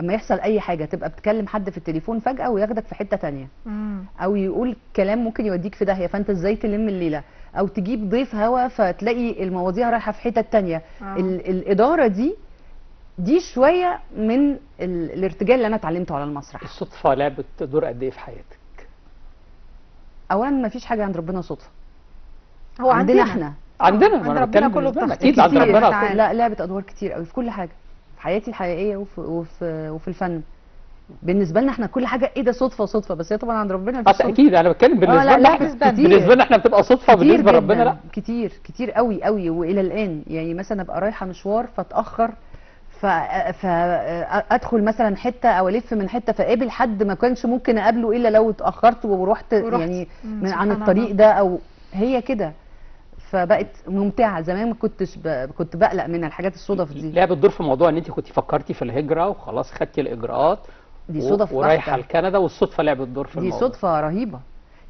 اما يحصل اي حاجة تبقى بتكلم حد في التليفون فجاة وياخدك في حتة ثانية، او يقول كلام ممكن يوديك في داهية، فانت ازاي تلم الليلة، او تجيب ضيف هوا فتلاقي المواضيع رايحة في حتة ثانية. الادارة دي شوية من الارتجال اللي انا اتعلمته على المسرح. الصدفة لعبت دور قد ايه في حياتك؟ اولا ما فيش حاجة عند ربنا صدفة، هو عندنا احنا عندنا عند ربنا كله بتخطيط اكيد، عند ربنا. لا لعبت ادوار كتير قوي في كل حاجة، في حياتي الحقيقية وفي الفن. بالنسبة لنا احنا كل حاجة ايه ده صدفة صدفة، بس هي طبعا عند ربنا مفيش صدفة. اكيد انا بتكلم بالنسبة لنا، بالنسبة لنا احنا بتبقى صدفة، بالنسبة لربنا لا. كتير كتير قوي قوي، والى الان يعني مثلا ابقى رايحة مشوار فاتاخر، فادخل مثلا حتة او الف من حتة فاقابل حد ما كانش ممكن اقابله الا لو اتاخرت ورحت يعني من عن الطريق ده، او هي كده. فبقت ممتعة. زمان ما كنتش كنت بقلق من الحاجات الصدف دي. لعبت دور في موضوع ان انت كنت فكرتي في الهجرة وخلاص خدتي الاجراءات دي صدف ورايحه لكندا، والصدفه لعبت دور في الموضوع. دي صدفة رهيبة.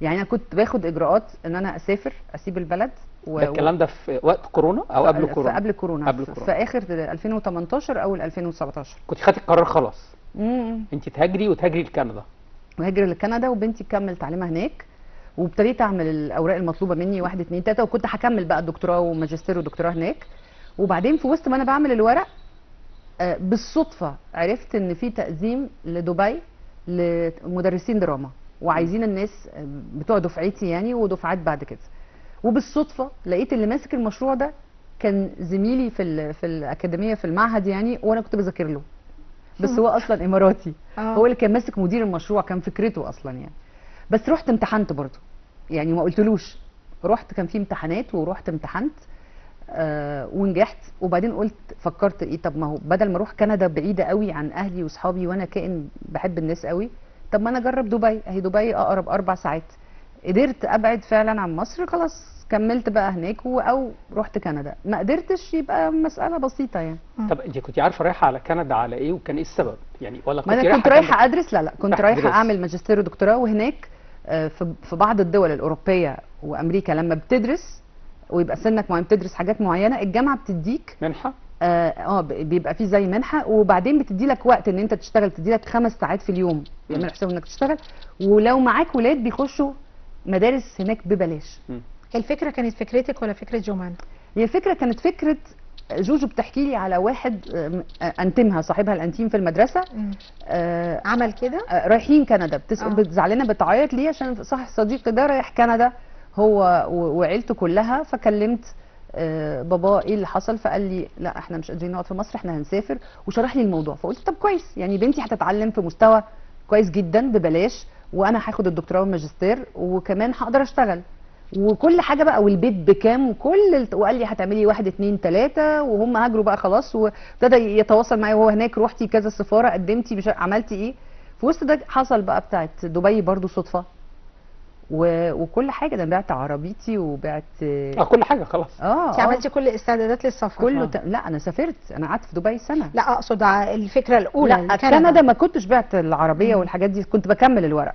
يعني انا كنت باخد اجراءات ان انا اسافر اسيب البلد ده الكلام ده في وقت كورونا او قبل كورونا؟ قبل كورونا، قبل كورونا، في اخر 2018 اول 2017 كنت خدتي القرار خلاص. انت تهاجري وتهاجري لكندا. وهاجر لكندا وبنتي تكمل تعليمها هناك، وابتديت اعمل الاوراق المطلوبة مني 1 2 3، وكنت هكمل بقى الدكتوراه وماجستير ودكتوراه هناك. وبعدين في وسط ما انا بعمل الورق بالصدفة عرفت ان في تقديم لدبي لمدرسين دراما، وعايزين الناس بتوع دفعتي يعني ودفعات بعد كده. وبالصدفه لقيت اللي ماسك المشروع ده كان زميلي في الاكاديمية في المعهد يعني، وانا كنت بذاكر له، بس هو اصلا اماراتي. هو اللي كان ماسك مدير المشروع، كان فكرته اصلا يعني. بس رحت امتحنت برضه يعني، ما قلتلوش، رحت كان في امتحانات ورحت امتحنت ونجحت. وبعدين قلت فكرت ايه، طب ما هو بدل ما اروح كندا بعيدة قوي عن اهلي واصحابي، وانا كائن بحب الناس قوي، طب ما انا اجرب دبي، اهي دبي اقرب 4 ساعات. قدرت ابعد فعلا عن مصر، خلاص كملت بقى هناك او رحت كندا. ما قدرتش يبقى مسالة بسيطة يعني. طب انت كنت عارفه رايحة على كندا على ايه، وكان ايه السبب يعني؟ ولا كنت رايحة؟ كنت رايحة ادرس، لا كنت رايحة اعمل ماجستير ودكتوراه. وهناك في بعض الدول الاوروبية وامريكا لما بتدرس ويبقى سنك معين بتدرس حاجات معينة، الجامعة بتديك منحه. بيبقى فيه زي منحه، وبعدين بتدي لك وقت ان انت تشتغل، بتدي لك 5 ساعات في اليوم يعملوا حساب انك تشتغل. ولو معاك ولاد بيخشوا مدارس هناك ببلاش. الفكرة كانت فكرتك ولا فكرة جمانة؟ هي الفكرة كانت فكرة جوجو، بتحكي لي على واحد انتمها صاحبها الانتيم في المدرسة عمل كده، رايحين كندا، بتزعلنا بتعيط ليه عشان صاحب صديقي ده رايح كندا هو وعيلته كلها. فكلمت بابا ايه اللي حصل، فقال لي لا احنا مش قادرين نقعد في مصر، احنا هنسافر، وشرح لي الموضوع. فقلت طب كويس، يعني بنتي هتتعلم في مستوى كويس جدا ببلاش، وانا هاخد الدكتوراه والماجستير، وكمان هقدر اشتغل وكل حاجة بقى، والبيت بكام وكل وقال لي هتعملي 1 2 3، وهم هاجروا بقى خلاص. وابتدى يتواصل معايا وهو هناك، روحتي كذا سفارة، قدمتي، مش عملتي ايه. في وسط ده حصل بقى بتاعت دبي برضو صدفة وكل حاجة. ده بعت عربيتي وبعت كل حاجة خلاص. انت عملتي كل الاستعدادات للسفر كله لا انا سافرت، انا قعدت في دبي سنة. لا اقصد الفكرة الاولى. لا كندا ما كنتش بعت العربية والحاجات دي، كنت بكمل الورق.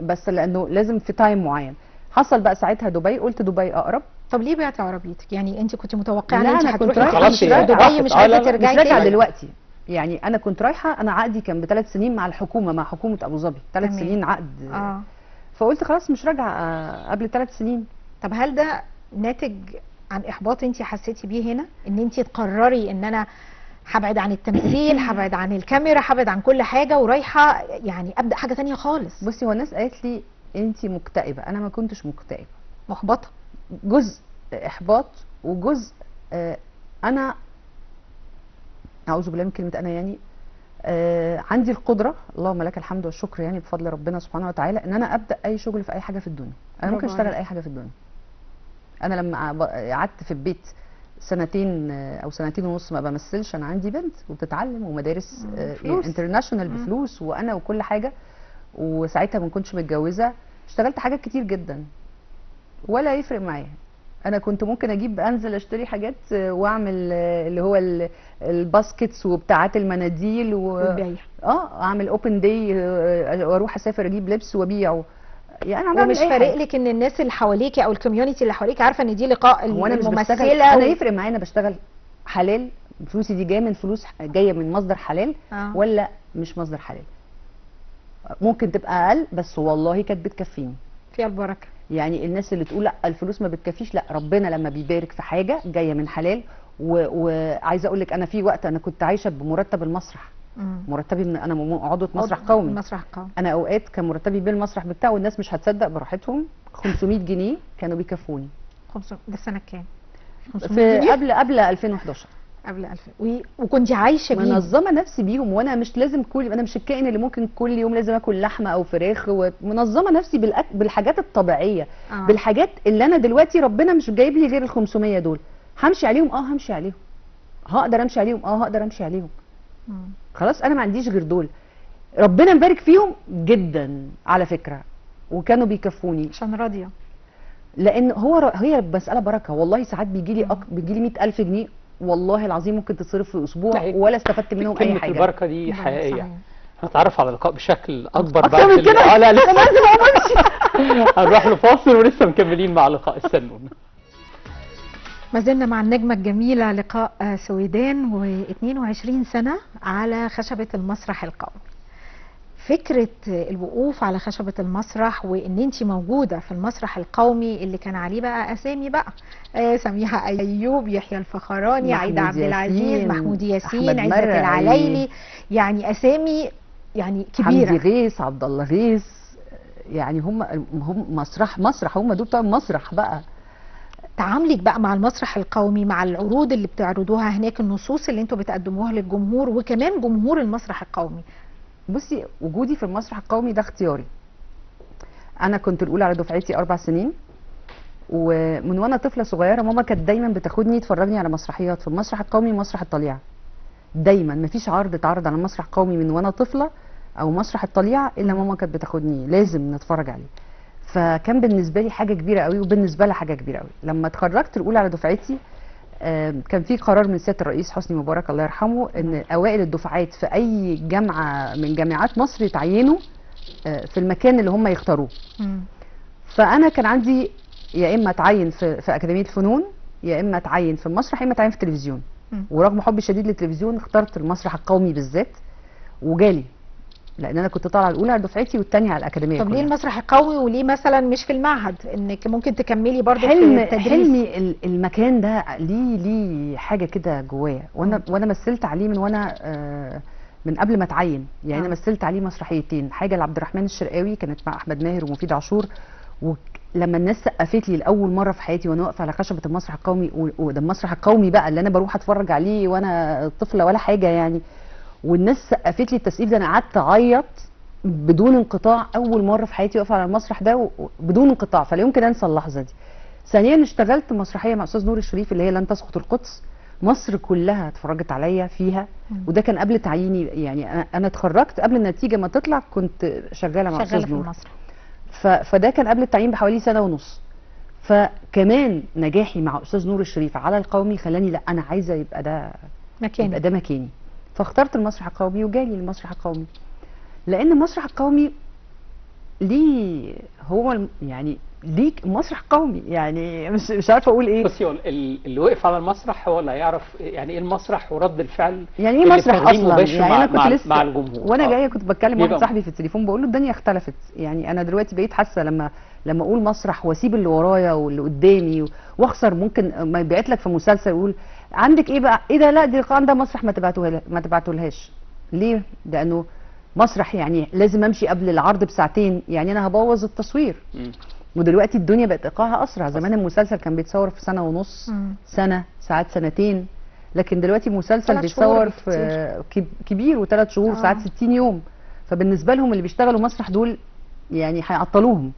بس لانه لازم في time معين. حصل بقى ساعتها دبي، قلت دبي اقرب. طب ليه بعتي عربيتك؟ يعني انت كنت متوقعه ان انت هتروحي خلاص دبي مش عايزه ترجعي تاني؟ مش راجعه دلوقتي يعني. انا كنت رايحة، انا عقدي كان ب3 سنين مع الحكومة، مع حكومة ابو ظبي، 3 سنين عقد. فقلت خلاص مش راجعه قبل 3 سنين. طب هل ده ناتج عن احباط انت حسيتي بيه هنا، ان انت تقرري ان انا هبعد عن التمثيل، هبعد عن الكاميرا، هبعد عن كل حاجة، ورايحه يعني ابدا حاجة ثانية خالص؟ بصي، هو الناس قالت لي انت مكتئبه، انا ما كنتش مكتئبه، محبطة. جزء احباط وجزء انا اعوذ بالله من كلمة انا يعني، عندي القدرة، اللهم لك الحمد والشكر يعني بفضل ربنا سبحانه وتعالى، ان انا ابدا اي شغل في اي حاجة في الدنيا. انا ممكن اشتغل اي حاجة في الدنيا. انا لما قعدت في البيت 2 او 2.5 سنين ما بمثلش، انا عندي بنت وبتتعلم ومدارس international بفلوس، وانا وكل حاجة، وساعتها ما كنتش متجوزة، اشتغلت حاجات كتير جدا ولا يفرق معايا. انا كنت ممكن اجيب انزل اشتري حاجات واعمل اللي هو ال baskets وبتاعات المناديل اعمل open day، واروح اسافر اجيب لبس وابيعه. يعني انا ومش فارق لك ان الناس اللي حواليكي او ال community اللي حواليكي عارفه ان دي لقاء الممثلة؟ انا يفرق معايا انا بشتغل حلال، فلوسي دي جاية من فلوس جاية من مصدر حلال ولا مش مصدر حلال. ممكن تبقى اقل، بس والله كانت بتكفيني، فيها البركة. يعني الناس اللي تقول لا الفلوس ما بتكفيش، لا، ربنا لما بيبارك في حاجة جاية من حلال. وعايزه اقول لك انا في وقت انا كنت عايشه بمرتب المسرح، مرتبي من انا عضوة مسرح قومي، مسرح قومي، انا اوقات كان مرتبي بالمسرح بتاعه، والناس مش هتصدق براحتهم، 500 جنيه كانوا بيكفوني. 500 ده السنة كام؟ في قبل 2011. قبل 2000 وكنت عايشه بيهم، منظمة نفسي بيهم. وانا مش لازم كل، انا مش الكائن اللي ممكن كل يوم لازم اكل لحمه او فراخ، ومنظمة نفسي بالحاجات الطبيعية. بالحاجات اللي انا دلوقتي ربنا مش جايب لي غير ال 500 دول، همشي عليهم. همشي عليهم، هقدر امشي عليهم. هقدر امشي عليهم. خلاص انا ما عنديش غير دول، ربنا مبارك فيهم جدا على فكرة، وكانوا بيكفوني عشان راضية، لان هي مسالة بركة. والله ساعات بيجي لي بيجي لي 100,000 جنيه والله العظيم ممكن تتصرف في اسبوع ولا استفدت منهم اي حاجة. البركة دي حقيقية. هنتعرف على اللقاء بشكل اكبر بعد من كده. لا لسه لازم امشي. هنروح لفاصل ولسه مكملين مع لقاء السنون. ما زلنا مع النجمة الجميلة لقاء سويدان، و22 سنة على خشبة المسرح القومي. فكرة الوقوف على خشبة المسرح وان انت موجودة في المسرح القومي اللي كان عليه بقى اسامي بقى، سميحة ايوب، يحيى الفخراني، عايدة عبد العزيز، محمود ياسين، عزت العلايلي، يعني اسامي يعني كبيرة، حمدي غيث، عبد الله غيث، يعني هم مسرح، هم دول بتوع المسرح بقى. تعاملك بقى مع المسرح القومي، مع العروض اللي بتعرضوها هناك، النصوص اللي انتوا بتقدموها للجمهور، وكمان جمهور المسرح القومي. بصي، وجودي في المسرح القومي ده اختياري. انا كنت الاولى على دفعتي 4 سنين، ومن وانا طفله صغيرة ماما كانت دايما بتاخدني تفرجني على مسرحيات في المسرح القومي ومسرح الطليعة. دايما مفيش عرض اتعرض على مسرح قومي من وانا طفله او مسرح الطليعة الا ماما كانت بتاخدني لازم نتفرج عليه. فكان بالنسبة لي حاجة كبيرة قوي، وبالنسبة لها حاجة كبيرة قوي. لما اتخرجت الاولى على دفعتي، كان في قرار من سيادة الرئيس حسني مبارك الله يرحمه ان اوائل الدفعات في اي جامعه من جامعات مصر يتعينوا في المكان اللي هم يختاروه. فانا كان عندي يا اما اتعين في اكاديمية الفنون، يا اما اتعين في المسرح، يا اما اتعين في التلفزيون. ورغم حبي الشديد للتلفزيون اخترت المسرح القومي بالذات، وجالي لان انا كنت طالعه الاولى على دفعتي والثانية على الاكاديمية. طب ليه المسرح القومي وليه مثلا مش في المعهد، انك ممكن تكملي برضه في التدريس؟ حلمي المكان ده ليه حاجة كده جوايا، وانا مثلت عليه من وانا من قبل ما اتعين يعني. انا مثلت عليه مسرحيتين، حاجة لعبد الرحمن الشرقاوي كانت مع احمد ماهر ومفيد عاشور، ولما الناس سقفت لي لاول مرة في حياتي وانا واقفة على خشبه المسرح القومي، وده المسرح القومي بقى اللي انا بروح اتفرج عليه وانا طفله ولا حاجة يعني، والناس سقفت لي التسقيف ده، انا قعدت اعيط بدون انقطاع. اول مرة في حياتي واقفة على المسرح ده بدون انقطاع، فلا يمكن انسى اللحظة دي. ثانيا اشتغلت مسرحية مع استاذ نور الشريف اللي هي لن تسقط القدس، مصر كلها اتفرجت عليا فيها، وده كان قبل تعييني يعني. انا اتخرجت قبل النتيجة ما تطلع، كنت شغالة مع استاذ نور فده كان قبل التعيين بحوالي 1.5 سنة. فكمان نجاحي مع استاذ نور الشريف على القومي خلاني لا انا عايزه يبقى ده مكاني، يبقى ده مكاني. فاخترت المسرح القومي وجالي المسرح القومي، لان المسرح القومي ليه هو يعني ليه مسرح قومي يعني، مش عارفه اقول ايه. بصي، اللي وقف على المسرح هو اللي هيعرف يعني ايه المسرح ورد الفعل، يعني ايه مسرح اصلا. يعني انا كنت لسه مع الجمهور وانا جاية كنت بتكلم واحد صاحبي في التليفون بقول له الدنيا اختلفت، يعني انا دلوقتي بقيت حاسه لما اقول مسرح واسيب اللي ورايا واللي قدامي واخسر، ممكن ما يبعت لك في مسلسل يقول عندك ايه بقى، ايه ده، لا دي عندها مسرح ما تبعتولهاش. ليه؟ لانه مسرح يعني لازم امشي قبل العرض بساعتين، يعني انا هبوظ التصوير. ودلوقتي الدنيا بقت ايقاعها اسرع. زمان المسلسل كان بيتصور في 1.5 سنة، سنة، ساعات 2 سنين، لكن دلوقتي المسلسل بيتصور في كبير و3 شهور، ساعات 60 يوم. فبالنسبه لهم اللي بيشتغلوا مسرح دول يعني هيعطلوهم.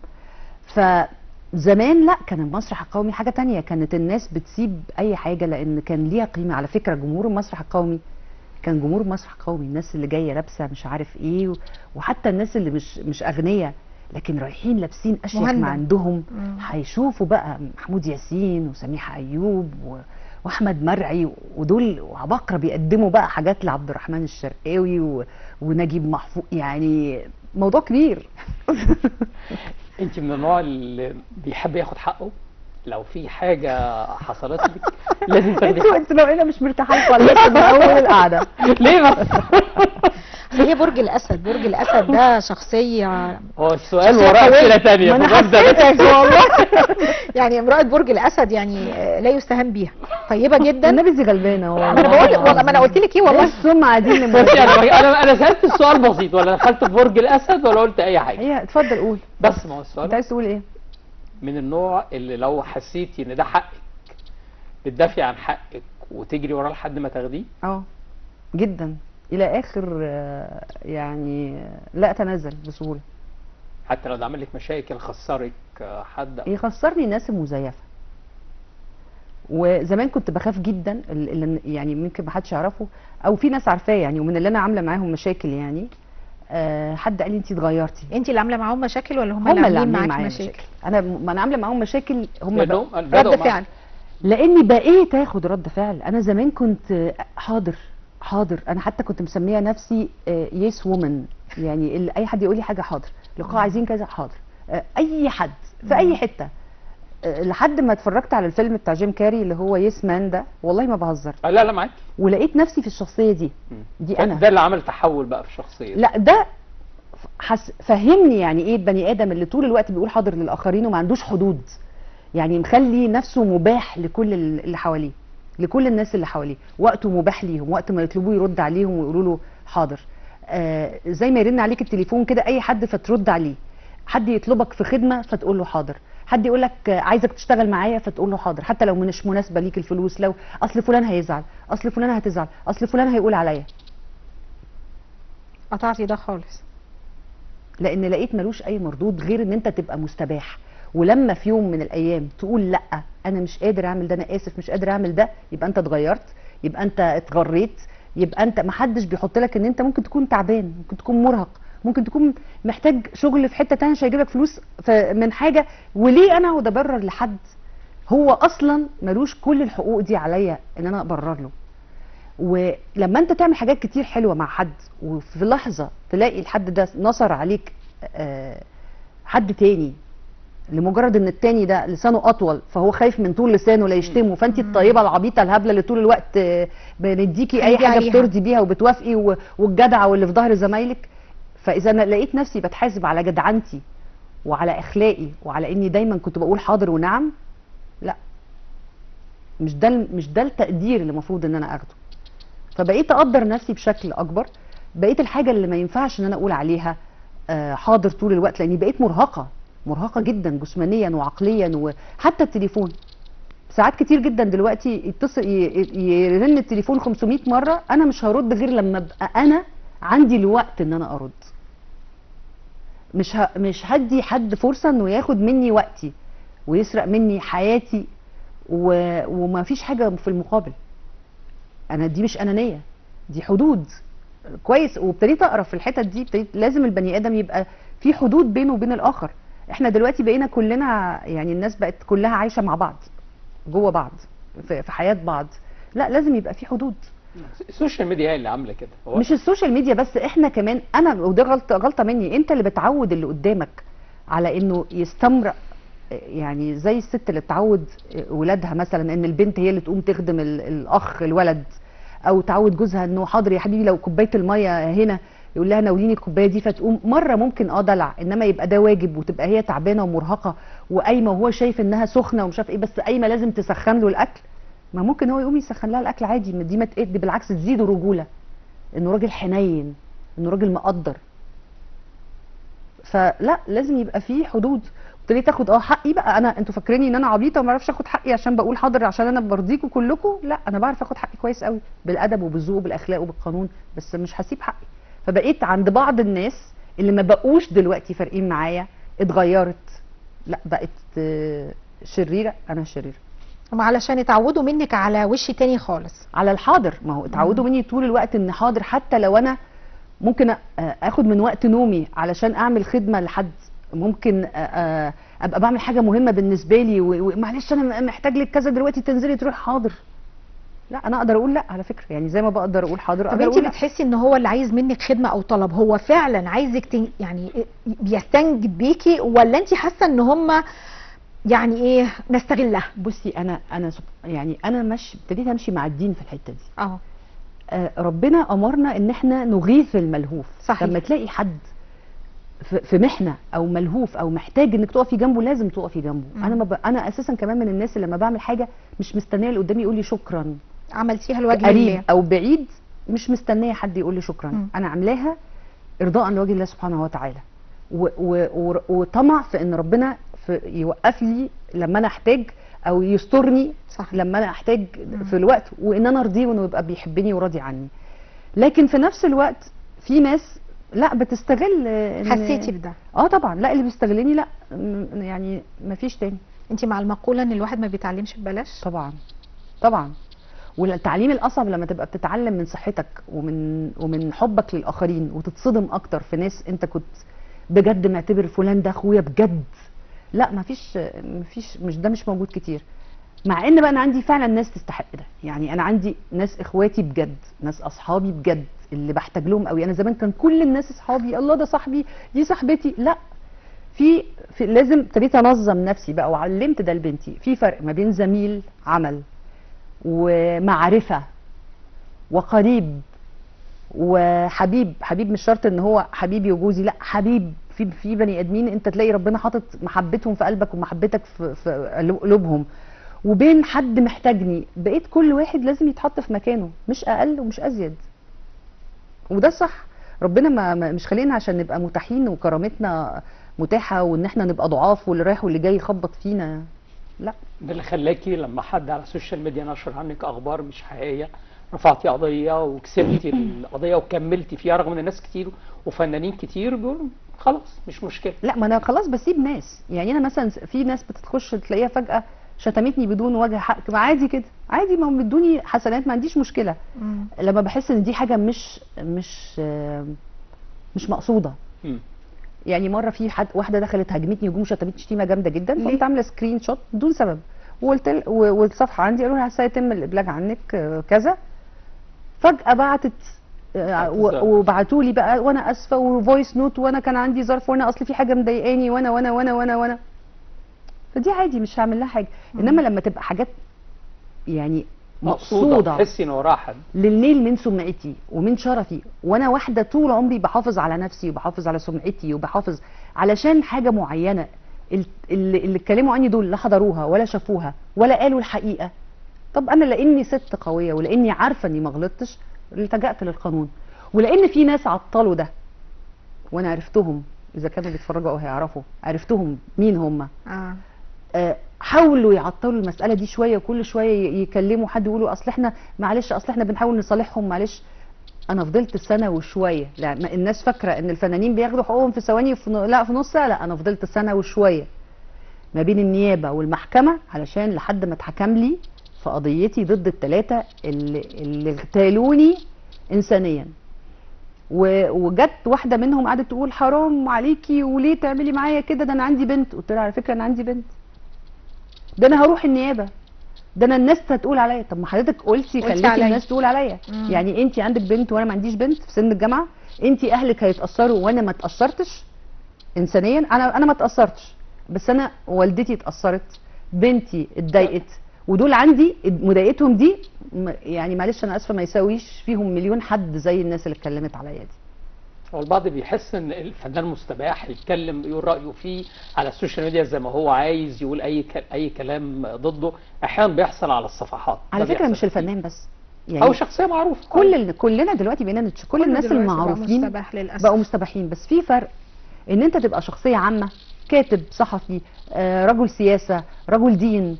فزمان لا، كان المسرح القومي حاجة تانية، كانت الناس بتسيب اي حاجة لان كان ليها قيمة. على فكرة جمهور المسرح القومي كان جمهور مسرح قومي، الناس اللي جاية لابسه مش عارف ايه، وحتى الناس اللي مش اغنياء لكن رايحين لابسين اشيك ما عندهم. هيشوفوا بقى محمود ياسين وسميحه ايوب واحمد مرعي ودول وعباقره بيقدموا بقى حاجات لعبد الرحمن الشرقاوي ونجيب محفوظ، يعني موضوع كبير. انت من النوع اللي بيحب ياخد حقه، لو في حاجة حصلت لك لازم تاخدي حقك. انتوا لو انا مش مرتاحة لكم لسه من اول القعدة. ليه بس؟ هي برج الاسد، برج الاسد ده شخصية، هو السؤال وراه اسئلة ثانية. ما انا حسيتك والله. يعني امراة برج الاسد يعني لا يستهان بيها، طيبة جدا. النبي دي غلبانه والله. انا بقول والله، ما انا قلت لك ايه والله، السمعة دي اللي انا سالت السؤال بسيط، ولا دخلت في برج الاسد ولا قلت اي حاجة. هي اتفضل قول بس. ما هو السؤال انت عايز تقول ايه؟ من النوع اللي لو حسيتي ان ده حقك بتدافعي عن حقك وتجري وراه لحد ما تاخديه؟ اه جدا، الى اخر يعني لا اتنازل بسهولة. حتى لو ده عمل لك مشاكل، خسرك حد؟ يخسرني الناس المزيفه. وزمان كنت بخاف جدا، اللي يعني ممكن ما حدش يعرفه او في ناس عارفاه يعني، ومن اللي انا عامله معاهم مشاكل يعني. حد قال لي انت اتغيرتي. انت اللي عامله معاهم مشاكل ولا هم اللي عاملين معاك مشاكل؟ انا ما انا عامله معاهم مشاكل، هم رد فعل. لاني بقيت اخد رد فعل. انا زمان كنت حاضر حاضر، انا حتى كنت مسميه نفسي yes woman، يعني اي حد يقول لي حاجة حاضر، لقاء عايزين كذا حاضر، اي حد في اي حتة، لحد ما اتفرجت على الفيلم بتاع جيم كاري اللي هو Yes Man ده، والله ما بهزر. لا لا معاك. ولقيت نفسي في الشخصية دي. دي انا ده اللي عمل تحول بقى في الشخصية. لا ده فهمني يعني ايه البني ادم اللي طول الوقت بيقول حاضر للاخرين وما عندوش حدود، يعني مخلي نفسه مباح لكل اللي حواليه، لكل الناس اللي حواليه، وقته مباح ليهم، وقت ما يطلبوه يرد عليهم ويقولوا له حاضر. زي ما يرن عليك التليفون كده اي حد فترد عليه، حد يطلبك في خدمة فتقول له حاضر، حد يقول لك عايزك تشتغل معايا فتقول له حاضر، حتى لو مش مناسبة ليك الفلوس، لو اصل فلان هيزعل، اصل فلان هتزعل، اصل فلان هيقول عليا. قطعتي ده خالص، لان لقيت ملوش اي مردود غير ان انت تبقى مستباح. ولما في يوم من الايام تقول لا انا مش قادر اعمل ده، انا اسف مش قادر اعمل ده، يبقى انت اتغيرت، يبقى انت اتغريت، يبقى انت محدش بيحط لك ان انت ممكن تكون تعبان، ممكن تكون مرهق، ممكن تكون محتاج شغل في حتة تانية عشان يجيب لك فلوس من حاجة. وليه انا اقعد ابرر لحد هو اصلا ملوش كل الحقوق دي عليا ان انا ابرر له؟ ولما انت تعمل حاجات كتير حلوة مع حد وفي لحظة تلاقي الحد ده نصر عليك حد تاني لمجرد ان التاني ده لسانه اطول، فهو خايف من طول لسانه لا يشتمه، فانت الطيبة العبيطه الهبلة اللي طول الوقت بنديكي اي حاجة بترضي بيها وبتوافقي والجدعه واللي في ظهر زمايلك. فاذا انا لقيت نفسي بتحاسب على جدعنتي وعلى اخلاقي وعلى اني دايما كنت بقول حاضر ونعم، لا مش ده التقدير اللي المفروض ان انا اخده. فبقيت اقدر نفسي بشكل اكبر، بقيت الحاجة اللي ما ينفعش ان انا اقول عليها حاضر طول الوقت، لاني بقيت مرهقة، مرهقة جدا جسمانيا وعقليا. وحتى التليفون ساعات كتير جدا دلوقتي يتصل يرن التليفون 500 مرة، انا مش هرد غير لما ابقى انا عندي الوقت ان انا ارد. مش هدي حد فرصة انه ياخد مني وقتي ويسرق مني حياتي وما فيش حاجة في المقابل. انا دي مش انانية، دي حدود. كويس. وابتديت اقرا في الحتت دي، ابتديت لازم البني ادم يبقى في حدود بينه وبين الاخر. احنا دلوقتي بقينا كلنا يعني الناس بقت كلها عايشه مع بعض جوه بعض في حياة بعض، لا لازم يبقى في حدود. ال social media هي اللي عامله كده. مش ال social media بس، احنا كمان. انا وده غلطه مني، انت اللي بتعود اللي قدامك على انه يستمر، يعني زي الست اللي بتعود ولادها مثلا ان البنت هي اللي تقوم تخدم الاخ الولد، او تعود جوزها انه حاضر يا حبيبي لو كوباية المية هنا يقول لها ناوليني الكوباية دي، فتقوم مرة ممكن دلع، انما يبقى ده واجب وتبقى هي تعبانة ومرهقه وقايمه وهو شايف انها سخنة ومش عارف ايه، بس قايمة لازم تسخن له الاكل. ما ممكن هو يقوم يسخن لها الاكل عادي، دي ما تقد، بالعكس تزيده رجوله، انه راجل حنين، انه راجل مقدر. فلا لازم يبقى فيه حدود. ابتديت اخد حقي بقى. انا انتوا فاكريني ان انا عبيطه وما اعرفش اخد حقي عشان بقول حاضر عشان انا برضيكوا كلكم؟ لا، انا بعرف اخد حقي كويس قوي بالادب وبالذوق وبالاخلاق وبالقانون، بس مش هسيب حقي. فبقيت عند بعض الناس اللي ما بقوش دلوقتي فارقين معايا، اتغيرت، لا بقت شريرة، انا شريرة. هم علشان اتعودوا منك على وش تاني خالص، على الحاضر. ما هو اتعودوا مني طول الوقت ان حاضر، حتى لو انا ممكن اخد من وقت نومي علشان اعمل خدمة لحد، ممكن ابقى بعمل حاجة مهمة بالنسبة لي ومعلش انا محتاج لك كذا دلوقتي، تنزلي تروح حاضر. لا انا اقدر اقول لا على فكرة، يعني زي ما بقدر اقول حاضر. طب انت بتحسي ان هو اللي عايز منك خدمة او طلب هو فعلا عايزك يعني بيستنجد بيكي، ولا انت حاسه ان هم يعني ايه نستغلها؟ بصي انا يعني انا مش ابتديت امشي مع الدين في الحتة دي. ربنا امرنا ان احنا نغيث الملهوف. صحيح. لما تلاقي حد في محنة او ملهوف او محتاج انك تقفي جنبه، لازم تقفي جنبه. انا ما انا اساسا كمان من الناس اللي لما بعمل حاجة مش مستنيه اللي قدامي يقول لي شكرا. عملتيها لوجه قريب الله او بعيد، مش مستنيه حد يقول لي شكرا. انا عاملاها ارضاء لوجه الله سبحانه وتعالى، وطمع في ان ربنا يوقف لي لما انا احتاج، او يسترني صح. لما انا احتاج في الوقت، وان انا ارضية وانه يبقى بيحبني وراضي عني. لكن في نفس الوقت في ناس لا بتستغل. حسيتي بده؟ طبعا، لا اللي بيستغلني لا، يعني مفيش تاني. انت مع المقولة ان الواحد ما بيتعلمش ببلاش؟ طبعا طبعا. والتعليم الاصعب لما تبقى بتتعلم من صحتك ومن حبك للاخرين، وتتصدم اكتر في ناس انت كنت بجد معتبر فلان ده اخويا بجد. لا مفيش، مش ده مش موجود كتير. مع ان بقى انا عندي فعلا ناس تستحق ده، يعني انا عندي ناس اخواتي بجد، ناس اصحابي بجد اللي بحتاج لهم قوي. انا زمان كان كل الناس اصحابي، الله ده صاحبي، دي صاحبتي. لا، في لازم ابتديت انظم نفسي بقى، وعلمت ده لبنتي. في فرق ما بين زميل عمل ومعرفة وقريب وحبيب. حبيب مش شرط ان هو حبيبي وجوزي، لا حبيب في بني ادمين انت تلاقي ربنا حاطط محبتهم في قلبك ومحبتك في قلوبهم، وبين حد محتاجني. بقيت كل واحد لازم يتحط في مكانه، مش اقل ومش ازيد، وده صح. ربنا ما مش خلينا عشان نبقى متاحين وكرامتنا متاحة وان احنا نبقى ضعاف واللي رايح واللي جاي يخبط فينا، لا. ده اللي خلاكي لما حد على ال social media نشر عنك اخبار مش حقيقية رفعتي قضية وكسبتي القضية وكملتي فيها، رغم ان الناس كتير وفنانين كتير بيقولوا خلاص مش مشكلة. لا ما انا خلاص بسيب ناس. يعني انا مثلا في ناس بتخش تلاقيها فجاة شتمتني بدون وجه حق، ما عادي كده، عادي، ما هم بيدوني حسنات، ما عنديش مشكلة. لما بحس ان دي حاجة مش مش مش مقصوده. يعني مرة في حد، واحدة دخلت هاجمتني هجوم، شتمتني شتيمه جامدة جدا، فقمت عامله screenshot بدون سبب، وقلت والصفحة عندي قالوا لها سيتم الابلاغ عنك كذا. فجاة بعتت وبعتوا لي بقى وانا اسفه و voice note، وانا كان عندي ظرف، وانا اصل في حاجة مضايقاني، وانا وانا وانا وانا وانا. فدي عادي مش هعمل لها حاجة. انما لما تبقى حاجات يعني مقصوده، تحسي ان وراها حد للنيل من سمعتي ومن شرفي، وانا واحدة طول عمري بحافظ على نفسي وبحافظ على سمعتي وبحافظ علشان حاجة معينة، اللي اتكلموا عني دول لا حضروها ولا شافوها ولا قالوا الحقيقة. طب انا لاني ست قوية ولاني عارفه اني ما غلطتش التجأت للقانون، ولان في ناس عطلوا ده وانا عرفتهم، اذا كانوا بيتفرجوا او هيعرفوا، عرفتهم مين هم. حاولوا يعطلوا المسالة دي شوية، وكل شوية يكلموا حد يقولوا اصل احنا معلش، اصل احنا بنحاول نصالحهم، معلش. انا فضلت سنة وشوية. لا الناس فاكره ان الفنانين بياخدوا حقوقهم في ثواني، لا في نص ساعة. لا انا فضلت سنة وشوية ما بين النيابة والمحكمة علشان لحد ما اتحكم لي في قضيتي ضد الثلاثة اللي اغتالوني انسانيا. وجت واحدة منهم قعدت تقول حرام عليكي وليه تعملي معايا كده، ده انا عندي بنت. قلت لها على فكرة انا عندي بنت، ده انا هروح النيابة، ده انا الناس هتقول عليا. طب ما حضرتك قلتي خليتي الناس تقول عليا. يعني انت عندك بنت وانا ما عنديش بنت في سن الجامعة، انت اهلك هيتاثروا وانا ما اتاثرتش انسانيا. انا ما اتاثرتش، بس انا والدتي اتاثرت، بنتي اتضايقت، ودول عندي مضايقتهم دي يعني معلش انا اسفه ما يساويش فيهم مليون حد زي الناس اللي اتكلمت عليا دي. هو البعض بيحس ان الفنان مستباح يتكلم يقول رايه فيه على ال social media زي ما هو عايز، يقول اي كلام ضده. احيانا بيحصل على الصفحات على فكرة، مش الفنان بس يعني، او شخصية معروفة. كلنا دلوقتي بقينا كل الناس المعروفين بقوا مستباحين. بس في فرق ان انت تبقى شخصية عامة، كاتب، صحفي، رجل سياسة، رجل دين،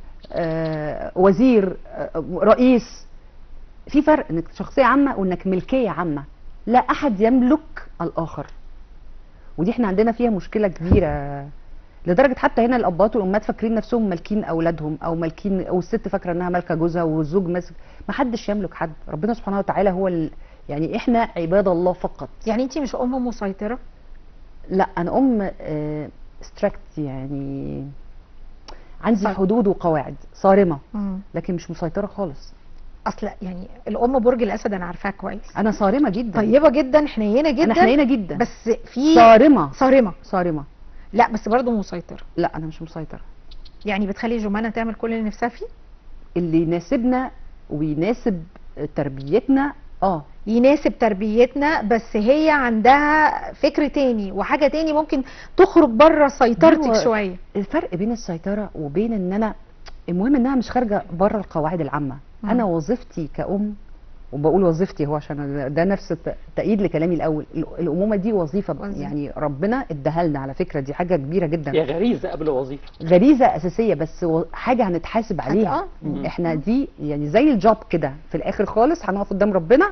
وزير، رئيس. في فرق انك شخصية عامة وانك ملكية عامة، لا احد يملك الاخر. ودي احنا عندنا فيها مشكلة كبيرة، لدرجة حتى هنا الابات والامهات فاكرين نفسهم مالكين اولادهم، او مالكين، او الست فاكره انها مالكه جوزها والزوج ماسك. ما حدش يملك حد، ربنا سبحانه وتعالى هو يعني احنا عباد الله فقط. يعني انت مش ام مسيطرة؟ لا انا ام strict، يعني عندي حدود وقواعد صارمة، لكن مش مسيطرة خالص. اصل يعني الام برج الاسد انا عارفاها كويس، انا صارمة جدا، طيبة جدا، حنينه جدا. انا حنينه جدا، بس في صارمة صارمة صارمة. لا بس برضه مسيطرة. لا انا مش مسيطرة. يعني بتخلي جمانه تعمل كل اللي نفسها فيه، اللي يناسبنا ويناسب تربيتنا. يناسب تربيتنا، بس هي عندها فكر تاني وحاجه تاني ممكن تخرج بره سيطرتك شوية. الفرق بين السيطرة وبين ان انا، المهم انها مش خارجه بره القواعد العامة. انا وظيفتي كأم وبقول وظيفتي هو عشان ده نفس تأييد لكلامي الاول، الامومة دي وظيفة. يعني ربنا اداها لنا على فكرة، دي حاجة كبيرة جدا. هي غريزة قبل وظيفة، غريزة اساسية، بس حاجة هنتحاسب عليها. احنا دي يعني زي ال job كده، في الاخر خالص هنقف قدام ربنا،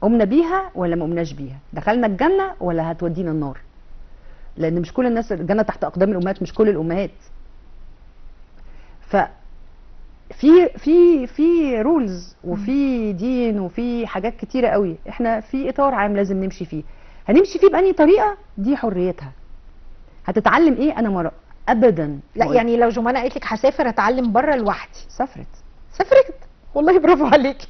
قمنا بيها ولا ما قمناش بيها، دخلنا الجنة ولا هتودينا النار. لان مش كل الناس الجنة تحت اقدام الامهات، مش كل الامهات. ف في في في rules وفي دين وفي حاجات كتيرة قوي، احنا في اطار عام لازم نمشي فيه. هنمشي فيه بأني طريقه دي حريتها. هتتعلم ايه انا مرة ابدا. لا يعني لو جمانة قالت لك هسافر اتعلم بره لوحدي. سافرت والله، برافو عليكي.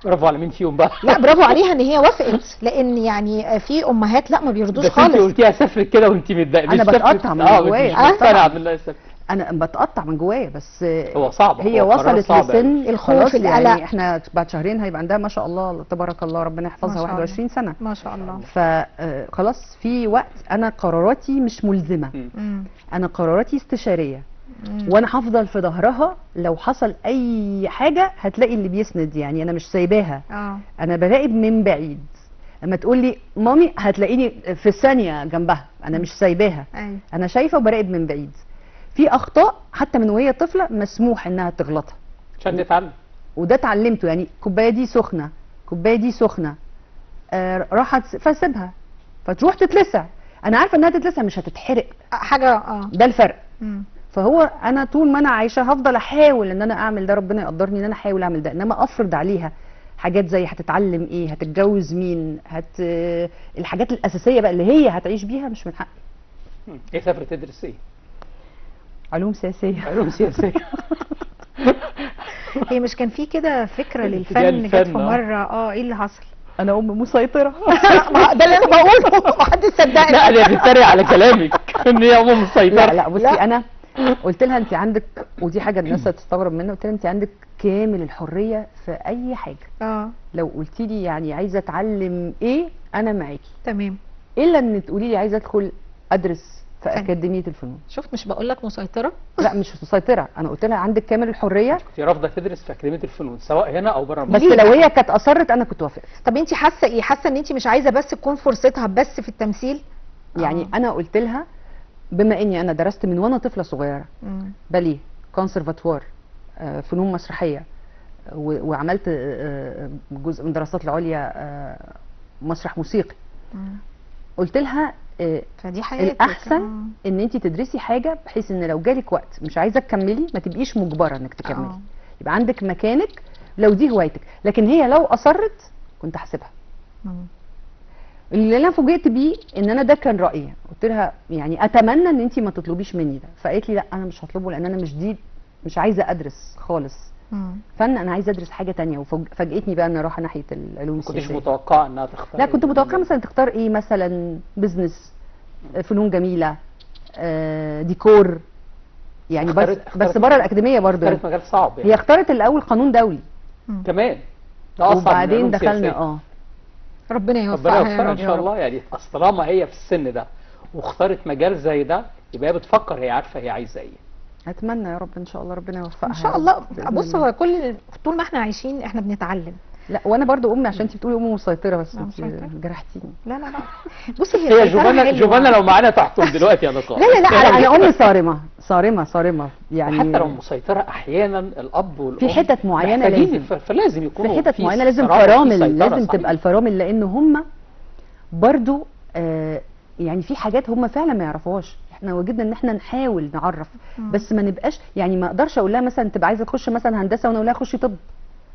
برافو على مين فيهم بقى؟ لا برافو عليها ان هي وافقت، لان يعني في امهات لا ما بيرضوش خالص. انت قلتيها سافرت كده وانت متضايقة. انا بتقطع من جوايا، انا بتقطع من جوايا، بس هو صعب. هي وصلت لسن الخوف، القلق. يعني احنا بعد شهرين هيبقى عندها ما شاء الله تبارك الله ربنا يحفظها 21 سنة ما شاء الله. فخلاص في وقت انا قراراتي مش ملزمة، انا قراراتي استشارية، وانا هفضل في ظهرها لو حصل اي حاجة هتلاقي اللي بيسند. يعني انا مش سايباها، انا براقب من بعيد. لما تقول لي مامي هتلاقيني في ثانية جنبها، انا مش سايباها. انا شايفه وبراقب من بعيد. في اخطاء حتى من وهي طفله مسموح انها تغلطها عشان تتعلم، وده اتعلمته. يعني الكوباية دي سخنة، الكوباية دي سخنة، راحت فاسيبها فتروح تتلسع، انا عارفه انها تتلسع مش هتتحرق حاجة. ده الفرق. فهو انا طول ما انا عايشه هفضل احاول ان انا اعمل ده، ربنا يقدرني ان انا احاول اعمل ده، انما افرض عليها حاجات زي هتتعلم ايه، هتتجوز مين، الحاجات الاساسية بقى اللي هي هتعيش بيها مش من حقي. ايه سافرت تدرس ايه؟ علوم سياسية. علوم سياسية. هي مش كان في كده فكرة للفن جت في مرة؟ ايه اللي حصل؟ انا ام مسيطرة. ده اللي انا بقوله، محدش صدقني. لا انا بتريق على كلامك ان هي ام مسيطرة. لا لا بصي، انا قلت لها انت عندك، ودي حاجة الناس هتستغرب منها، قلت لها انت عندك كامل الحرية في اي حاجة. لو قلتي لي يعني عايزه اتعلم ايه انا معاكي تمام، الا ان تقولي لي عايزه ادخل ادرس في اكاديمية الفنون. شفت، مش بقول لك مسيطرة؟ لا مش مسيطرة، انا قلت لها عندك كامل الحرية. كنت رافضه تدرس في اكاديمية الفنون سواء هنا او بره مصر، بس لو هي كانت اصرت انا كنت وافقت. طب انت حاسه ايه؟ حاسه ان انت مش عايزه بس تكون فرصتها بس في التمثيل؟ يعني انا قلت لها بما اني انا درست من وانا طفله صغيرة باليه، كونسرفاتوار، فنون مسرحية، وعملت جزء من دراسات العليا مسرح موسيقي. قلت لها فدي حياتك، الاحسن ان انت تدرسي حاجة بحيث ان لو جالك وقت مش عايزه تكملي ما تبقيش مجبرة انك تكملي، يبقى عندك مكانك لو دي هوايتك. لكن هي لو اصرت كنت هسيبها. اللي انا فوجئت بيه ان انا ده كان رايي، قلت لها يعني اتمنى ان انت ما تطلبيش مني ده، فقالت لي لا انا مش هطلبه لان انا مش عايزه ادرس خالص فن، انا عايزه ادرس حاجة ثانية. وفاجئتني بقى ان اروح ناحية العلوم السياسية. ما كنتش متوقعه انها تختار؟ لا كنت متوقعه مثلا تختار ايه، مثلا business، فنون جميلة، ديكور، يعني بس بره الاكاديمية برضه. اختارت مجال صعب يعني. هي اختارت الاول قانون دولي كمان، ده اصعب، وبعدين دخلنا ربنا يوفقها ربنا يوفقها ان شاء الله. يعني اصل طالما هي في السن ده واختارت مجال زي ده يبقى هي بتفكر، هي عارفه هي عايزه ايه. اتمنى يا رب ان شاء الله ربنا يوفقها ان شاء الله. بص هو كل طول ما احنا عايشين احنا بنتعلم. لا وانا برضو امي، عشان انت بتقولي امي مسيطرة بس انت جرحتيني. لا لا لا بصي هي جوانا لو معانا تحتهم دلوقتي يا لقاء. لا لا لا انا امي صارمة صارمة صارمة يعني، حتى لو مسيطرة احيانا الاب والام في حتت معينة لازم، فلازم يكونوا في حتت معينة لازم فرامل، لازم تبقى الفرامل، لان هم برضو يعني في حاجات هم فعلا ما يعرفوهاش. احنا واجبنا ان احنا نحاول نعرف، بس ما نبقاش يعني، ما اقدرش اقول لها مثلا تبقى عايزه تخش مثلا هندسة وانا اقول لها خشي طب،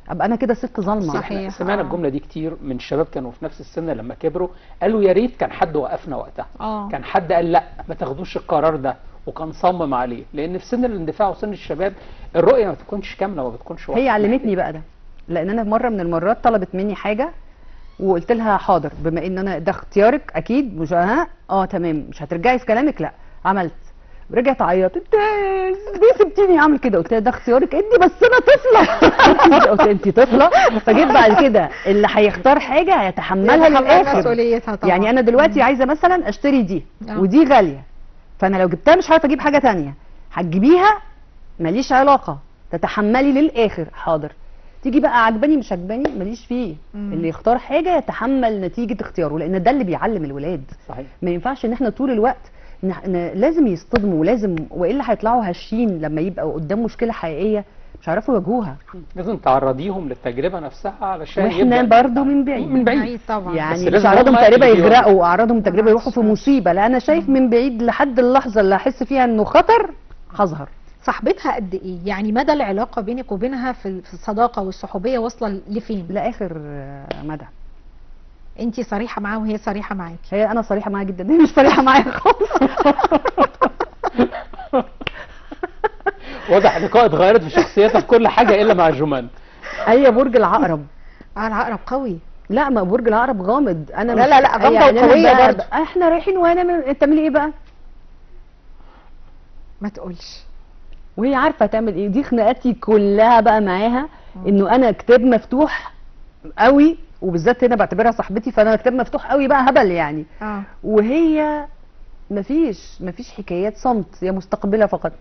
ابقى انا كده ست ظالمه. صحيح. سمعنا الجملة دي كتير من شباب كانوا في نفس السن لما كبروا قالوا يا ريت كان حد وقفنا وقتها، كان حد قال لا ما تاخدوش القرار ده وكان صمم عليه، لان في سن الاندفاع وسن الشباب الرؤية ما بتكونش كاملة وما بتكونش واضحة. هي علمتني بقى ده، لان انا مرة من المرات طلبت مني حاجة وقلت لها حاضر، بما ان انا ده اختيارك اكيد مش تمام، مش هترجعي في كلامك، لا عملت، رجعت عيطت، انت ليه سبتيني اعمل كده؟ قلت لها ده اختيارك انت، بس انا طفله. قلت انت طفله. فجيت بعد كده اللي هيختار حاجة هيتحملها للاخر مسؤوليتها طبعا. يعني انا دلوقتي عايزه مثلا اشتري دي ودي غالية، فانا لو جبتها مش عارفه اجيب حاجة ثانية، هتجيبيها ماليش علاقة، تتحملي للاخر. حاضر. تيجي بقى عجباني مش عجباني ماليش فيه. اللي يختار حاجة يتحمل نتيجة اختياره، لان ده اللي بيعلم الولاد. صحيح. ما ينفعش ان احنا طول الوقت لازم يصطدموا، لازم، والا هيطلعوا هشين لما يبقوا قدام مشكلة حقيقية مش هيعرفوا يواجهوها. لازم تعرضيهم للتجربه نفسها علشان واحنا برضو من بعيد، من بعيد طبعا، يعني مش اعراضهم تقريبا يغرقوا، اعراضهم تقريبا يروحوا في مصيبة، لا انا شايف من بعيد لحد اللحظة اللي احس فيها انه خطر هظهر. صاحبتها قد ايه؟ يعني مدى العلاقة بينك وبينها في الصداقة والصحوبيه واصله لفين؟ لاخر مدى. انت صريحه معاها وهي صريحه معاكي؟ هي انا صريحه معاها جدا، هي مش صريحه معايا خالص. واضح لقاء اتغيرت في شخصيتها في كل حاجة الا مع جمان. هي برج العقرب. العقرب قوي. لا، ما برج العقرب غامض. انا لا لا لا، غامضة يعني وقويه برضه. احنا رايحين وهنعمل، تعملي ايه بقى؟ ما تقولش. وهي عارفه تعمل ايه. دي خناقاتي كلها بقى معاها، انه انا كتاب مفتوح قوي، وبالذات هنا بعتبرها صاحبتي، فانا كتاب مفتوح قوي بقى هبل يعني. وهي مفيش حكايات، صمت، هي مستقبله فقط.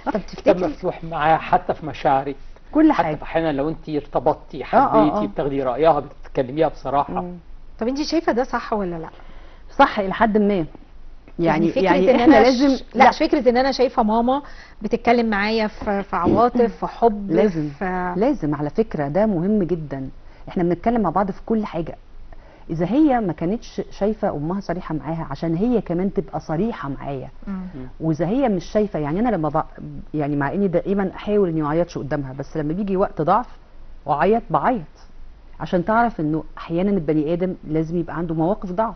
طب تفتكري كتاب مفتوح معاها حتى في مشاعرك، كل حاجة، حتى احيانا لو انت ارتبطتي حبيتي بتاخدي رايها، بتتكلميها بصراحة. طب انت شايفه ده صح ولا لا؟ صح الى حد ما. يعني فكرة يعني إن احنا أنا لازم لا فكرة ان انا شايفه ماما بتتكلم معايا في عواطف، في حب، لازم لازم على فكرة ده مهم جدا. احنا بنتكلم مع بعض في كل حاجة. اذا هي ما كانتش شايفه امها صريحه معاها، عشان هي كمان تبقى صريحه معايا. واذا هي مش شايفه، يعني انا لما يعني مع اني دائما احاول اني ما اعيطش قدامها، بس لما بيجي وقت ضعف واعيط بعيط، عشان تعرف انه احيانا البني ادم لازم يبقى عنده مواقف ضعف،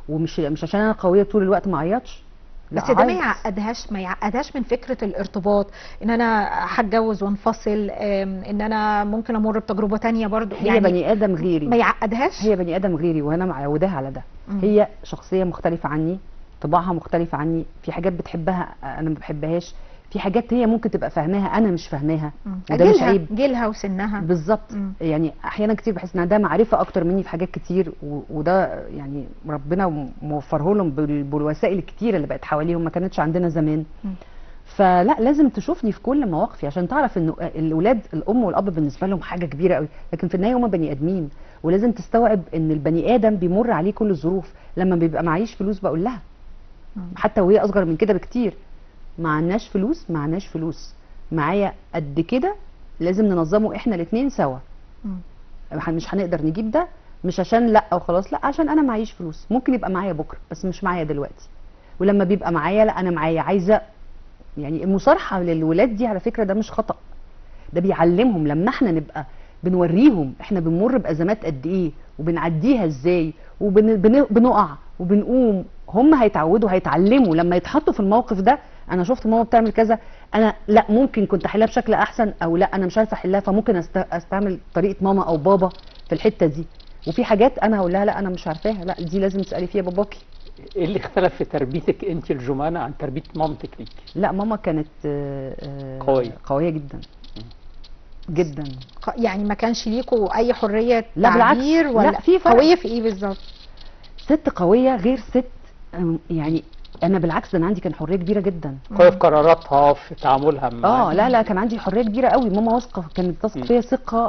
ومش مش عشان انا قوية طول الوقت ما اعيطش. بس ده ما يعقدهاش من فكرة الارتباط، ان انا هتجوز وانفصل، ان انا ممكن امر بتجربه تانية برضو. هي يعني بني ادم غيري، ما يعقدهاش. هي بني ادم غيري وانا معوداها على ده. هي شخصية مختلفة عني، طباعها مختلفة عني، في حاجات بتحبها انا ما بحبهاش، في حاجات هي ممكن تبقى فاهماها انا مش فاهماها، وده مش عيب. جيلها وسنها بالظبط. يعني احيانا كتير بحس ان ده معرفة اكتر مني في حاجات كتير، وده يعني ربنا موفره لهم بالوسائل الكتير اللي بقت حواليهم، ما كانتش عندنا زمان. فلا، لازم تشوفني في كل مواقفي عشان تعرف انه الاولاد، الام والاب بالنسبة لهم حاجة كبيرة قوي، لكن في النهاية هم بني ادمين، ولازم تستوعب ان البني ادم بيمر عليه كل الظروف. لما بيبقى معيش فلوس بقول لها، حتى وهي اصغر من كده بكتير، ما عندناش فلوس، ما عندناش فلوس، معايا قد كده، لازم ننظمه احنا الاثنين سوا. مش هنقدر نجيب ده، مش عشان لا او خلاص، لا عشان انا معيش فلوس، ممكن يبقى معايا بكره بس مش معايا دلوقتي. ولما بيبقى معايا، لا انا معايا، عايزه. يعني المصارحه للولاد دي على فكرة ده مش خطأ، ده بيعلمهم. لما احنا نبقى بنوريهم احنا بنمر بازمات قد ايه وبنعديها ازاي وبنقع وبنقوم، هم هيتعودوا، هيتعلموا لما يتحطوا في الموقف ده. انا شفت ماما بتعمل كذا، انا لا ممكن كنت احلها بشكل احسن، او لا انا مش عارفه احلها، فممكن استعمل طريقه ماما او بابا في الحتة دي. وفي حاجات انا هقول لها لا انا مش عارفاها، لا دي لازم تسالي فيها باباكي. ايه اللي اختلف في تربيتك انت الجمانه عن تربيه مامتك ليكي؟ لا ماما كانت قوية جدا جدا. يعني ما كانش ليكوا اي حرية لا تعبير ولا؟ لا، في فرق. قوية في ايه بالظبط؟ ست قوية غير ست، يعني انا بالعكس، ده انا عندي كان حرية كبيرة جدا، قوية في قراراتها، في تعاملها مع لا لا، كان عندي حرية كبيرة قوي. ماما واثقة، كانت تثق فيا ثقة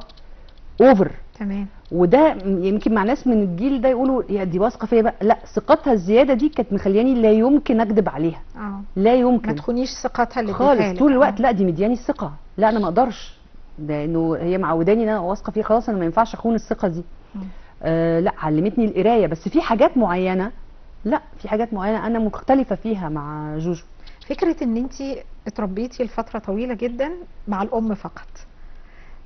over. تمام. وده يمكن مع ناس من الجيل ده يقولوا يا دي واثقة فيا بقى، لا ثقتها الزيادة دي كانت مخلياني لا يمكن اكذب عليها. لا يمكن، ما تخونيش ثقتها اللي خالص طول الوقت. لا دي مدياني الثقة، لا انا ما اقدرش، لانه هي معوداني ان انا واثقة فيه، خلاص انا ما ينفعش اخون الثقة دي. لا علمتني القراية، بس في حاجات معينة، لا في حاجات معينة انا مختلفة فيها مع جوجو. فكرة ان انت اتربيتي لفترة طويلة جدا مع الام فقط،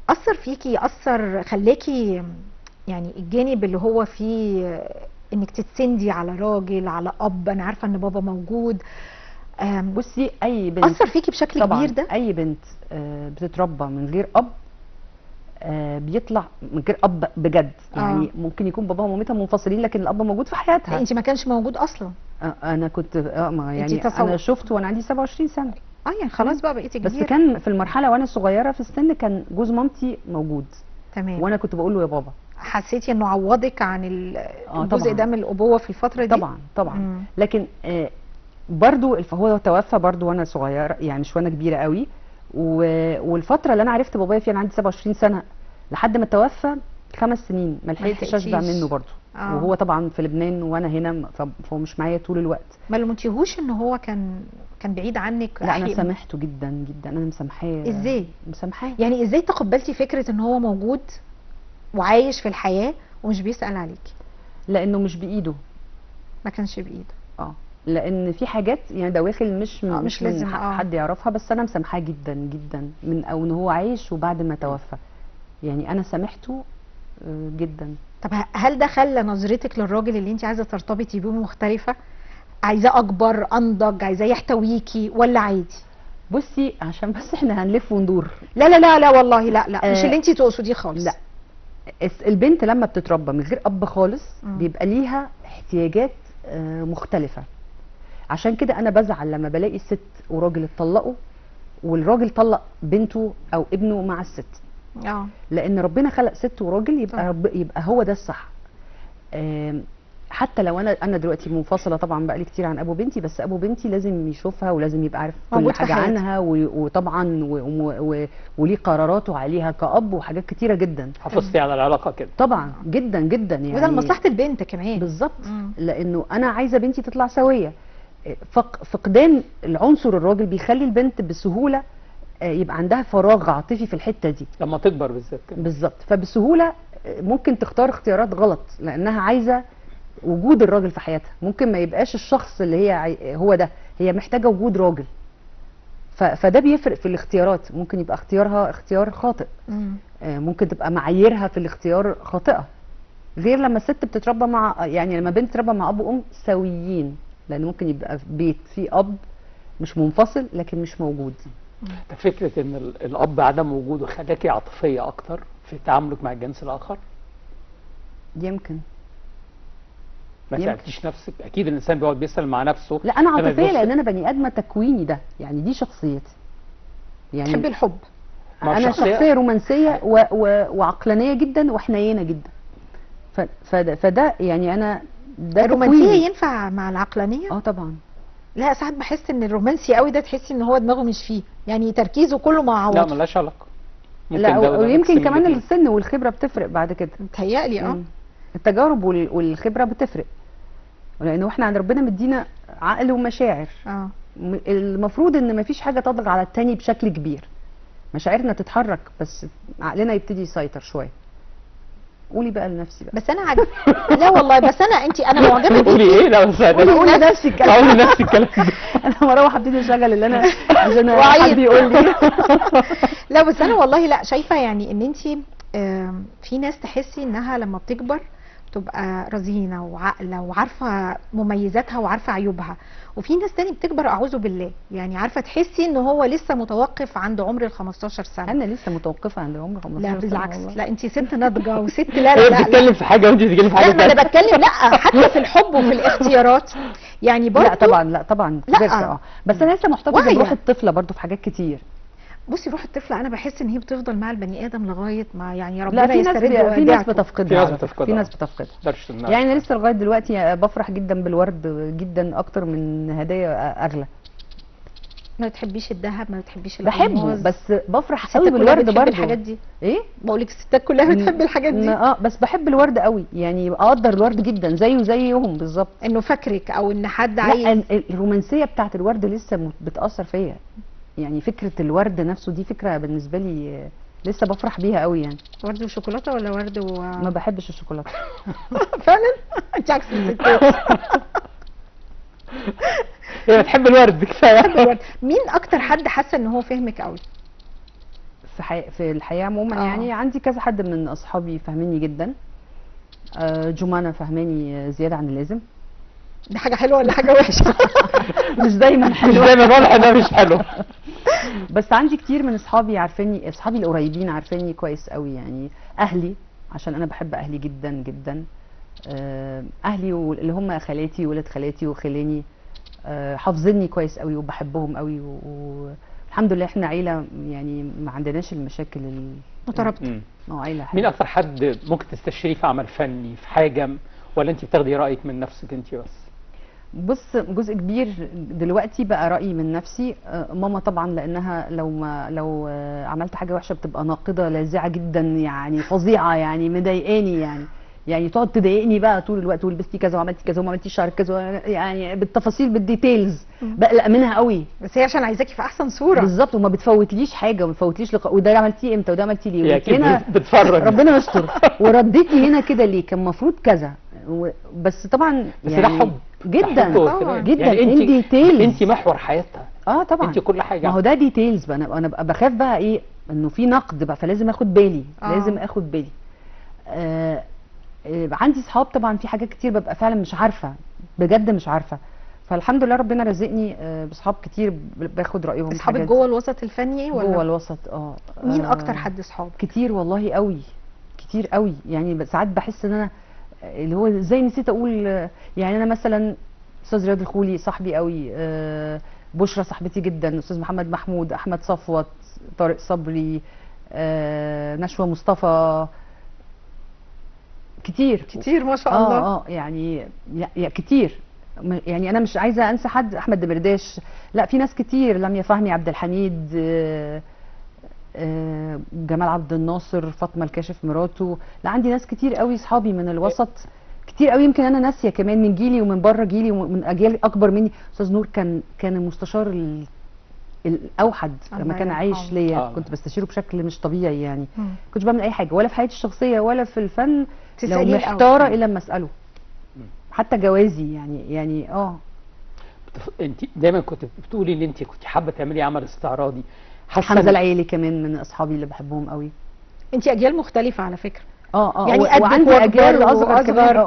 اثر فيكي، اثر خلاكي يعني الجانب اللي هو فيه انك تتسندي على راجل، على اب، انا عارفه ان بابا موجود. بصي اي بنت اثر فيكي بشكل كبير ده. اي بنت بتتربى من غير اب، بيطلع من غير اب بجد. يعني ممكن يكون باباها ومامتها منفصلين، لكن الاب موجود في حياتها. انت ما كانش موجود اصلا؟ انا كنت ما يعني انا شفته وانا عندي 27 سنة. يعني خلاص بقى بقيتي كبيرة. بس كان في المرحلة وانا صغيرة في السن كان جوز مامتي موجود. تمام. وانا كنت بقول له يا بابا. حسيتي انه عوضك عن الجزء ده من الابوة في الفترة دي؟ طبعا طبعا. لكن برضو هو توفى برضو وانا صغيرة، يعني مش وانا كبيرة قوي. والفترة اللي انا عرفت بابايا فيها انا عندي 27 سنة، لحد ما توفى 5 سنين ما لحقتش اشبع منه برضه. وهو طبعا في لبنان وانا هنا، فهو مش معايا طول الوقت. ما لمتيهوش ان هو كان بعيد عنك؟ لا انا سامحته جدا جدا، انا مسامحاه. ازاي مسامحاه؟ يعني ازاي تقبلتي فكرة ان هو موجود وعايش في الحياة ومش بيسال عليكي؟ لانه مش بايده. ما كانش بايده. لان في حاجات يعني دواخل مش لازم حد يعرفها، بس انا مسامحاه جدا جدا من او ان هو عايش وبعد ما توفى، يعني انا سامحته جدا. طب هل ده خلى نظرتك للراجل اللي انت عايزه ترتبطي بيه مختلفة؟ عايزاه اكبر، انضج، عايزاه يحتويكي، ولا عادي؟ بصي عشان بس احنا هنلف وندور. لا لا لا لا والله لا لا مش اللي انت تقصديه خالص. لا، البنت لما بتتربى من غير اب خالص بيبقى ليها احتياجات مختلفة. عشان كده انا بزعل لما بلاقي ست وراجل اتطلقوا والراجل طلق بنته او ابنه مع الست. لان ربنا خلق ست وراجل، يبقى يبقى هو ده الصح. حتى لو انا دلوقتي منفصلة طبعا بقالي كتير عن ابو بنتي، بس ابو بنتي لازم يشوفها ولازم يبقى عارف كل حاجة عنها، وطبعا وليه قراراته عليها كأب وحاجات كتيرة جدا. حافظتي على العلاقة كده طبعا جدا جدا يعني، وده لمصلحة البنت كمان. بالظبط، لانه انا عايزه بنتي تطلع سويه. فقدان العنصر الراجل بيخلي البنت بسهولة يبقى عندها فراغ عاطفي في الحتة دي لما تكبر بالذات كده. بالظبط، فبسهوله ممكن تختار اختيارات غلط لانها عايزه وجود الراجل في حياتها. ممكن ما يبقاش الشخص اللي هي هو ده، هي محتاجه وجود راجل. فده بيفرق في الاختيارات. ممكن يبقى اختيارها اختيار خاطئ، ممكن تبقى معاييرها في الاختيار خاطئه، غير لما الست بتتربى مع، يعني لما بنت تتربى مع اب وام سويين، لان ممكن يبقى في بيت فيه اب مش منفصل لكن مش موجود. فكرة ان الاب عدم وجوده خلاكي عاطفية اكتر في تعاملك مع الجنس الاخر؟ يمكن. ما سالتيش نفسك؟ اكيد الانسان بيقعد بيسال مع نفسه. لا انا عاطفية لان انا بني ادمه تكويني ده، يعني دي شخصيتي. يعني تحبي الحب. انا شخصية رومانسية وعقلانيه جدا وحنينه جدا. فده يعني انا ده الرومانسية ينفع مع العقلانية؟ طبعا. لا ساعات بحس ان الرومانسي قوي ده تحسي ان هو دماغه مش فيه، يعني تركيزه كله مع عواطفه. لا ملهاش علاقة. لا ويمكن كمان السن والخبرة بتفرق بعد كده. متهيألي التجارب والخبرة بتفرق، لانه احنا عند ربنا مدينا عقل ومشاعر. المفروض ان مفيش حاجة تضغط على التاني بشكل كبير، مشاعرنا تتحرك بس عقلنا يبتدي يسيطر شوية. قولي بقى لنفسي بقى. بس انا عجب. لا والله بس انا انا معجبه بيكي. قولي ايه؟ لا بس قولي نفس الكلام. قولي نفس الكلام. انا بروح ابتدي اشغل اللي انا عشان حد يقول لي. لا بس انا والله لا شايفه يعني ان انت في ناس تحسي انها لما بتكبر تبقى رزينه وعاقله وعارفه مميزاتها وعارفه عيوبها، وفي ناس تاني بتكبر اعوذ بالله، يعني عارفه تحسي ان هو لسه متوقف عند عمر ال 15 سنة. انا لسه متوقفه عند عمر 15 سنة. لا بالعكس، لا انت ست ناضجة وست لا لا لا بتتكلم في حاجة وانت بتتكلم في حاجة. لا ما انا بتكلم لا حتى في الحب وفي الاختيارات يعني برضه. لا طبعا، لا طبعا لا بس انا لسه محتفظة بروح الطفلة برضه في حاجات كتير. بصي روح الطفلة انا بحس ان هي بتفضل مع البني ادم لغاية ما يعني ربنا يسترد. في ناس بتفقدها، في ناس بتفقدها. يعني انا لسه لغاية دلوقتي بفرح جدا بالورد جدا اكتر من هدايا اغلى. ما بتحبيش الذهب؟ ما بتحبيش الالماس؟ بحبه بس بفرح قوي بالورد برضه. الحاجات دي ايه؟ بقول لك الستات كلها بتحب الحاجات دي. بس بحب الورد قوي، يعني اقدر الورد جدا زيه زيهم بالظبط. انه فاكرك او ان حد عايز. لا الرومانسية بتاعت الورد لسه بتاثر فيا، يعني فكرة الورد نفسه دي فكرة بالنسبة لي لسه بفرح بيها قوي. يعني ورد وشوكولاتة ولا ورد ما بحبش الشوكولاتة. فعلا انت عكس الستات. هي بتحب الورد كفاية. بتحب الورد. مين اكتر حد حاسة ان هو فهمك قوي؟ في الحياة عموما يعني عندي كذا حد من اصحابي فاهميني جدا. جمانة فاهماني زيادة عن اللازم. دي حاجة حلوة ولا حاجة وحشة؟ مش دايما حلوة. مش دايما واضح انها مش حلوة. بس عندي كتير من اصحابي عارفيني، اصحابي القريبين عارفيني كويس قوي، يعني اهلي عشان انا بحب اهلي جدا جدا. اهلي اللي هم خالاتي ولاد خالاتي وخلاني حافظيني كويس قوي وبحبهم قوي، والحمد لله احنا عيله يعني ما عندناش المشاكل مترابطة. عيله. مين اكتر حد ممكن تستشيريه في عمل فني في حاجة، ولا انت بتاخدي رايك من نفسك انت بس؟ بص، جزء كبير دلوقتي بقى رأيي من نفسي. ماما طبعا، لأنها لو عملت حاجة وحشة بتبقى ناقدة لاذعة جدا يعني، فظيعة يعني، مضايقاني يعني تقعد تضايقني بقى طول الوقت، ولبستي كذا وعملتي كذا وما عملتيش شعرك كذا، يعني بالتفاصيل بال details، بقلق منها قوي. بس هي عشان عايزاكي في احسن صوره. بالظبط، وما بتفوتليش حاجة وما بتفوتليش لقاء، وده عملتيه امتى وده عملتيه ليه، هنا بتفرج ربنا يستر، ورديتي هنا كده ليه، كان المفروض كذا. بس طبعا بس يعني ده حب جدا جدا، يعني details، انت محور حياتها. طبعا انت كل حاجة. ما هو ده details بقى. انا بخاف بقى ايه، انه في نقد بقى، فلازم اخد بالي. لازم اخد بالي. عندي اصحاب طبعا في حاجات كتير ببقى فعلا مش عارفه، بجد مش عارفه، فالحمد لله ربنا رزقني باصحاب كتير باخد رايهم. اصحابك جوه الوسط الفني ولا جوه الوسط؟ مين اكتر حد اصحابك؟ كتير والله قوي، كتير قوي يعني. ساعات بحس ان انا اللي هو ازاي نسيت اقول، يعني انا مثلا استاذ رياض الخولي صاحبي قوي، بشرى صاحبتي جدا، استاذ محمد محمود، احمد صفوت، طارق صبري، نشوى مصطفى، كتير كتير ما شاء الله. يعني كتير يعني، انا مش عايزه انسى حد. احمد دمرداش، لا في ناس كتير، لميا فهمي، عبد الحميد، جمال عبد الناصر، فاطمة الكاشف مراته، لا عندي ناس كتير قوي اصحابي من الوسط كتير قوي. يمكن انا ناسيه كمان من جيلي ومن بره جيلي ومن اجيال اكبر مني. استاذ نور كان المستشار الاوحد لما كان عايش ليا، كنت بستشيره بشكل مش طبيعي يعني. كنتش بعمل اي حاجة ولا في حياتي الشخصية ولا في الفن لو محتارة الا لما اساله، حتى جوازي يعني انت دايما كنت بتقولي ان انت كنت حابة تعملي عمل استعراضي. حمزة العيلي كمان من اصحابي اللي بحبهم قوي. انت اجيال مختلفة على فكرة. يعني وعندي اجيال اصغر كمان،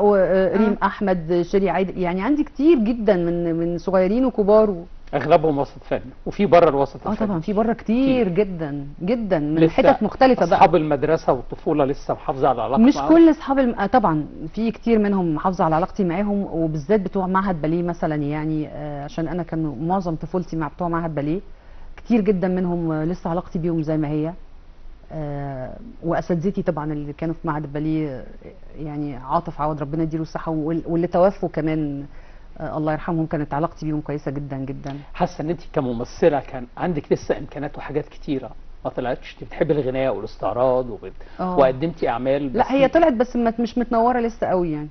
ريم احمد، شيري عايد، يعني عندي كتير جدا من صغيرين وكبار اغلبهم وسط فني، وفي بره الوسط الفني. طبعا في بره كتير جدا جدا من حتت مختلفة بقى. اصحاب المدرسة والطفوله لسه محافظة على علاقتك؟ مش كل اصحاب طبعا في كتير منهم محافظة على علاقتي معاهم، وبالذات بتوع معهد باليه مثلا يعني، عشان انا كان معظم طفولتي مع بتوع معهد باليه، كتير جدا منهم لسه علاقتي بيهم زي ما هي. واساتذتي طبعا اللي كانوا في معهد الباليه، يعني عاطف عوض ربنا يديله الصحة، واللي توفوا كمان الله يرحمهم، كانت علاقتي بيهم كويسة جدا جدا. حاسه ان انت كممثله كان عندك لسه امكانات وحاجات كتيرة ما طلعتش؟ انت بتحبي الغناء والاستعراض وقدمتي اعمال، بس لا هي طلعت بس مش متنوره لسه قوي يعني.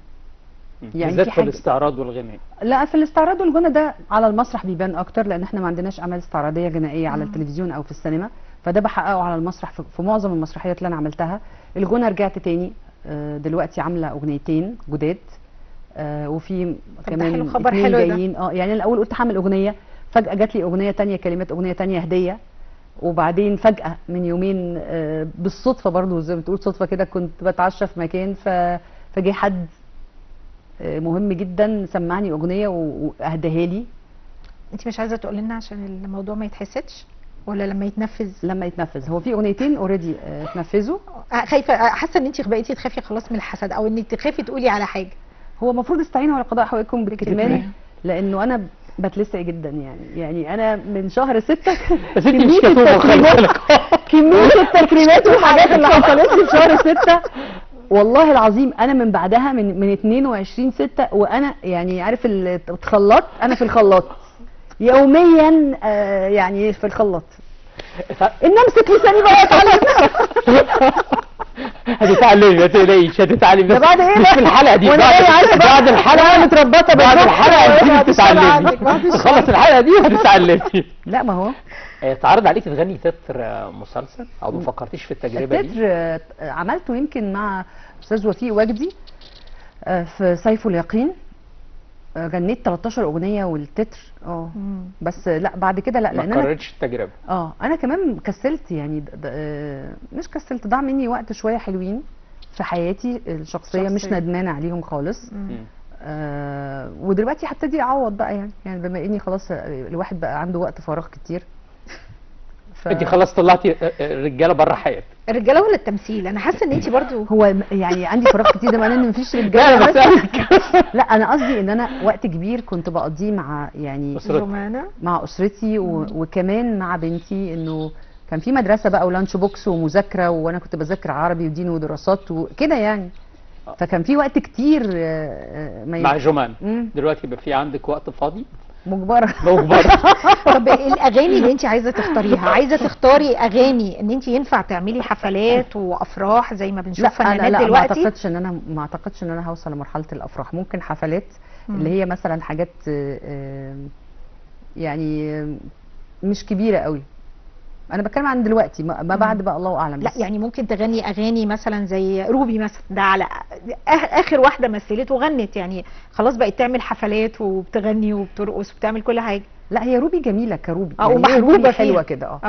يعني بالذات في الاستعراض والغناء. لا في الاستعراض والغناء ده على المسرح بيبان اكتر، لان احنا ما عندناش اعمال استعراضيه غنائية على التلفزيون او في السينما، فده بحققه على المسرح في معظم المسرحيات اللي انا عملتها. الغنى رجعت تاني، دلوقتي عامله اغنيتين جداد، وفي كمان خبر حلو جايين. يعني الاول قلت هعمل اغنية، فجاة جات لي اغنية ثانية، كلمات اغنية ثانية هديه، وبعدين فجاة من يومين بالصدفة برضو زي ما بتقول صدفة كده، كنت بتعشى في مكان فجه حد مهم جدا سمعني اغنية واهداها لي. انت مش عايزه تقولي لنا عشان الموضوع ما يتحسدش ولا لما يتنفذ؟ لما يتنفذ. هو في اغنيتين already اتنفذوا. خايفة، حاسه ان انت بقيتي تخافي خلاص من الحسد، او انك تخافي تقولي على حاجة؟ هو المفروض استعينوا على قضاء حوائجكم بالكتمان، لانه انا بتلسع جدا يعني انا من شهر 6 بس انت مش كتومه، خلي بالك كمية التكريمات والحاجات اللي حصلت لي في شهر 6 والله العظيم انا من بعدها من 22/6 وانا يعني عارف اتخلطت، انا في الخلاط يوميا، يعني في الخلاط ان امسك لساني بقى واتعلم. هتتعلمي ما تقلقيش، هتتعلمي بس بعد ايه؟ مش في الحلقة دي، بعد الحلقة متربطه، بعد الحلقة دي بتتعلمي، تخلص الحلقة دي وهتتعلمي. لا ما هو اتعرض عليك تغني تتر مسلسل او ما فكرتيش في التجربة دي؟ التتر عملته يمكن مع استاذ وفيق وجدي في سيف اليقين، غنيت 13 اغنية والتتر. بس لا بعد كده لا، لان ما كررتش التجربة. انا كمان كسلت يعني، مش كسلت، ضاع مني وقت شوية حلوين في حياتي الشخصية، مش ندمانه عليهم خالص. ودلوقتي هبتدي اعوض بقى يعني بما اني خلاص الواحد بقى عنده وقت فراغ كتير. انت خلاص طلعتي الرجالة بره حياتك. الرجالة ولا التمثيل؟ انا حاسه ان انت برضو هو يعني عندي فراغ كتير، ده معناه ان مفيش رجاله. لا بس لا انا قصدي ان انا وقت كبير كنت بقضيه مع يعني مع اسرتي وكمان مع بنتي، انه كان في مدرسه بقى و lunch box ومذاكره، وانا كنت بذاكر عربي ودين ودراسات وكده يعني. فكان في وقت كتير مع جمان. دلوقتي يبقى في عندك وقت فاضي مجبرة. طب الاغاني اللي انت عايزه تختاريها، عايزه تختاري اغاني ان انت ينفع تعملي حفلات وافراح زي ما بنشوف فنانات دلوقتي؟ لا، ما اعتقدش ان انا هوصل لمرحلة الافراح. ممكن حفلات اللي هي مثلا حاجات يعني مش كبيرة قوي. انا بتكلم عن دلوقتي، ما بعد بقى الله اعلم. لا يعني ممكن تغني اغاني مثلا زي روبي مثلا، ده على اخر واحدة مثلت وغنت، يعني خلاص بقت تعمل حفلات وبتغني وبترقص وبتعمل كل حاجة. لا هي روبي جميلة كروبي، يعني ومحبوبه حلوة كده.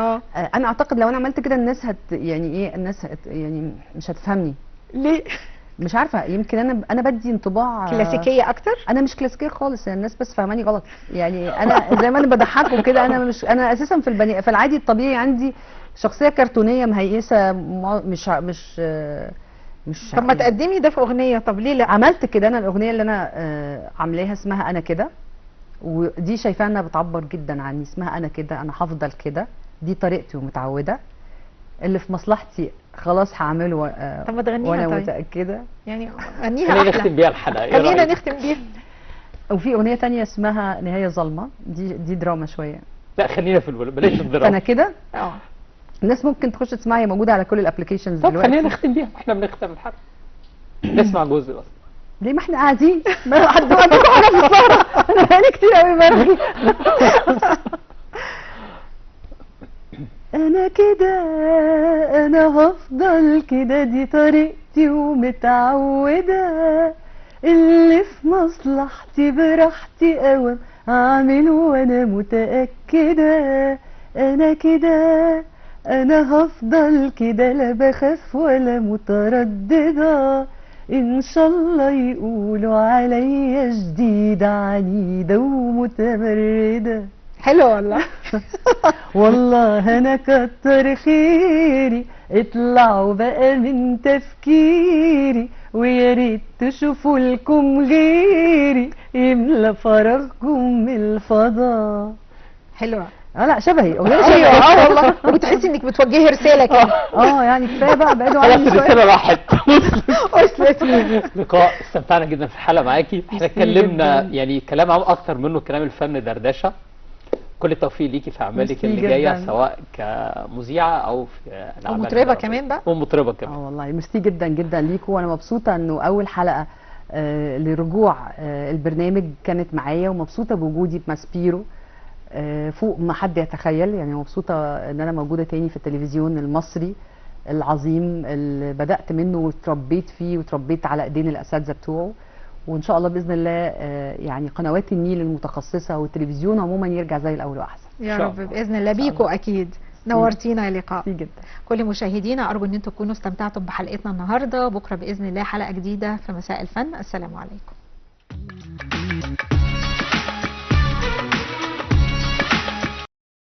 انا اعتقد لو انا عملت كده الناس يعني ايه، الناس يعني مش هتفهمني ليه، مش عارفه. يمكن انا بدي انطباع كلاسيكية اكتر. انا مش كلاسيكية خالص، يعني الناس بس فاهماني غلط. يعني انا زي ما انا بضحكهم كده، انا مش، انا اساسا في في العادي الطبيعي عندي شخصية كرتونيه مهيئسه، مش مش مش طب ما تقدمي ده في اغنية، طب ليه لا؟ عملت كده انا. الاغنية اللي انا عاملاها اسمها انا كده، ودي شايفاها انها بتعبر جدا عني. اسمها انا كده، انا هفضل كده، دي طريقتي ومتعوده، اللي في مصلحتي خلاص هعمله. طب ما تغنيها وانا طيب. متاكدة يعني غنيها. خلينا نختم بيها الحلقة. خلينا نختم بيها. وفي اغنية ثانية اسمها نهاية ظلمه، دي دراما شوية. لا خلينا في بلاش الدراما. انا كده الناس ممكن تخش تسمعها، هي موجودة على كل ال applications دلوقتي. طب خلينا نختم بيها، احنا بنختم الحلقة نسمع جزء بس. ليه ما احنا قاعدين؟ ما حد عندكم حاجة في السهرة؟ انا بقالي كتير قوي برغي. أنا كده، أنا هفضل كده، دي طريقتي ومتعودة، اللي في مصلحتي براحتي أوام أعمله وأنا متأكدة. أنا كده، أنا هفضل كده، لا بخاف ولا مترددة، إن شاء الله يقولوا عليا جديدة عنيدة ومتمردة. حلو والله. والله انا كتر خيري، اطلعوا بقى من تفكيري، ويا ريت تشوفوا لكم غيري يملى فراغكم من الفضاء. حلوة. لا شبهي اغنية. ايوه والله، وبتحسي انك بتوجهي رسالة كده. يعني كفاية بقى، بعدوا عني خلاص الرسالة راحت. وصلت. لقاء استمتعنا جدا في الحلقة معاكي. احنا اتكلمنا يعني كلام عام اكتر منه كلام الفن دردشة. كل التوفيق ليكي في اعمالك اللي جاية، سواء كمذيعه او في الاعمال ومطربه كمان بقى. ومطربه كمان. والله ميرسي جدا جدا ليكوا، وانا مبسوطة انه اول حلقة لرجوع البرنامج كانت معايا، ومبسوطة بوجودي بماسبيرو فوق ما حد يتخيل. يعني مبسوطة ان انا موجودة تاني في التلفزيون المصري العظيم اللي بدات منه وتربيت فيه وتربيت على ايدين الاساتذة بتوعه. وان شاء الله باذن الله يعني قنوات النيل المتخصصة والتلفزيون عموما يرجع زي الاول واحسن يا رب باذن الله. بيكو اكيد نورتينا يا لقاء جدا. كل مشاهدينا ارجو ان انتم تكونوا استمتعتم بحلقتنا النهارده. بكره باذن الله حلقة جديدة في مساء الفن. السلام عليكم.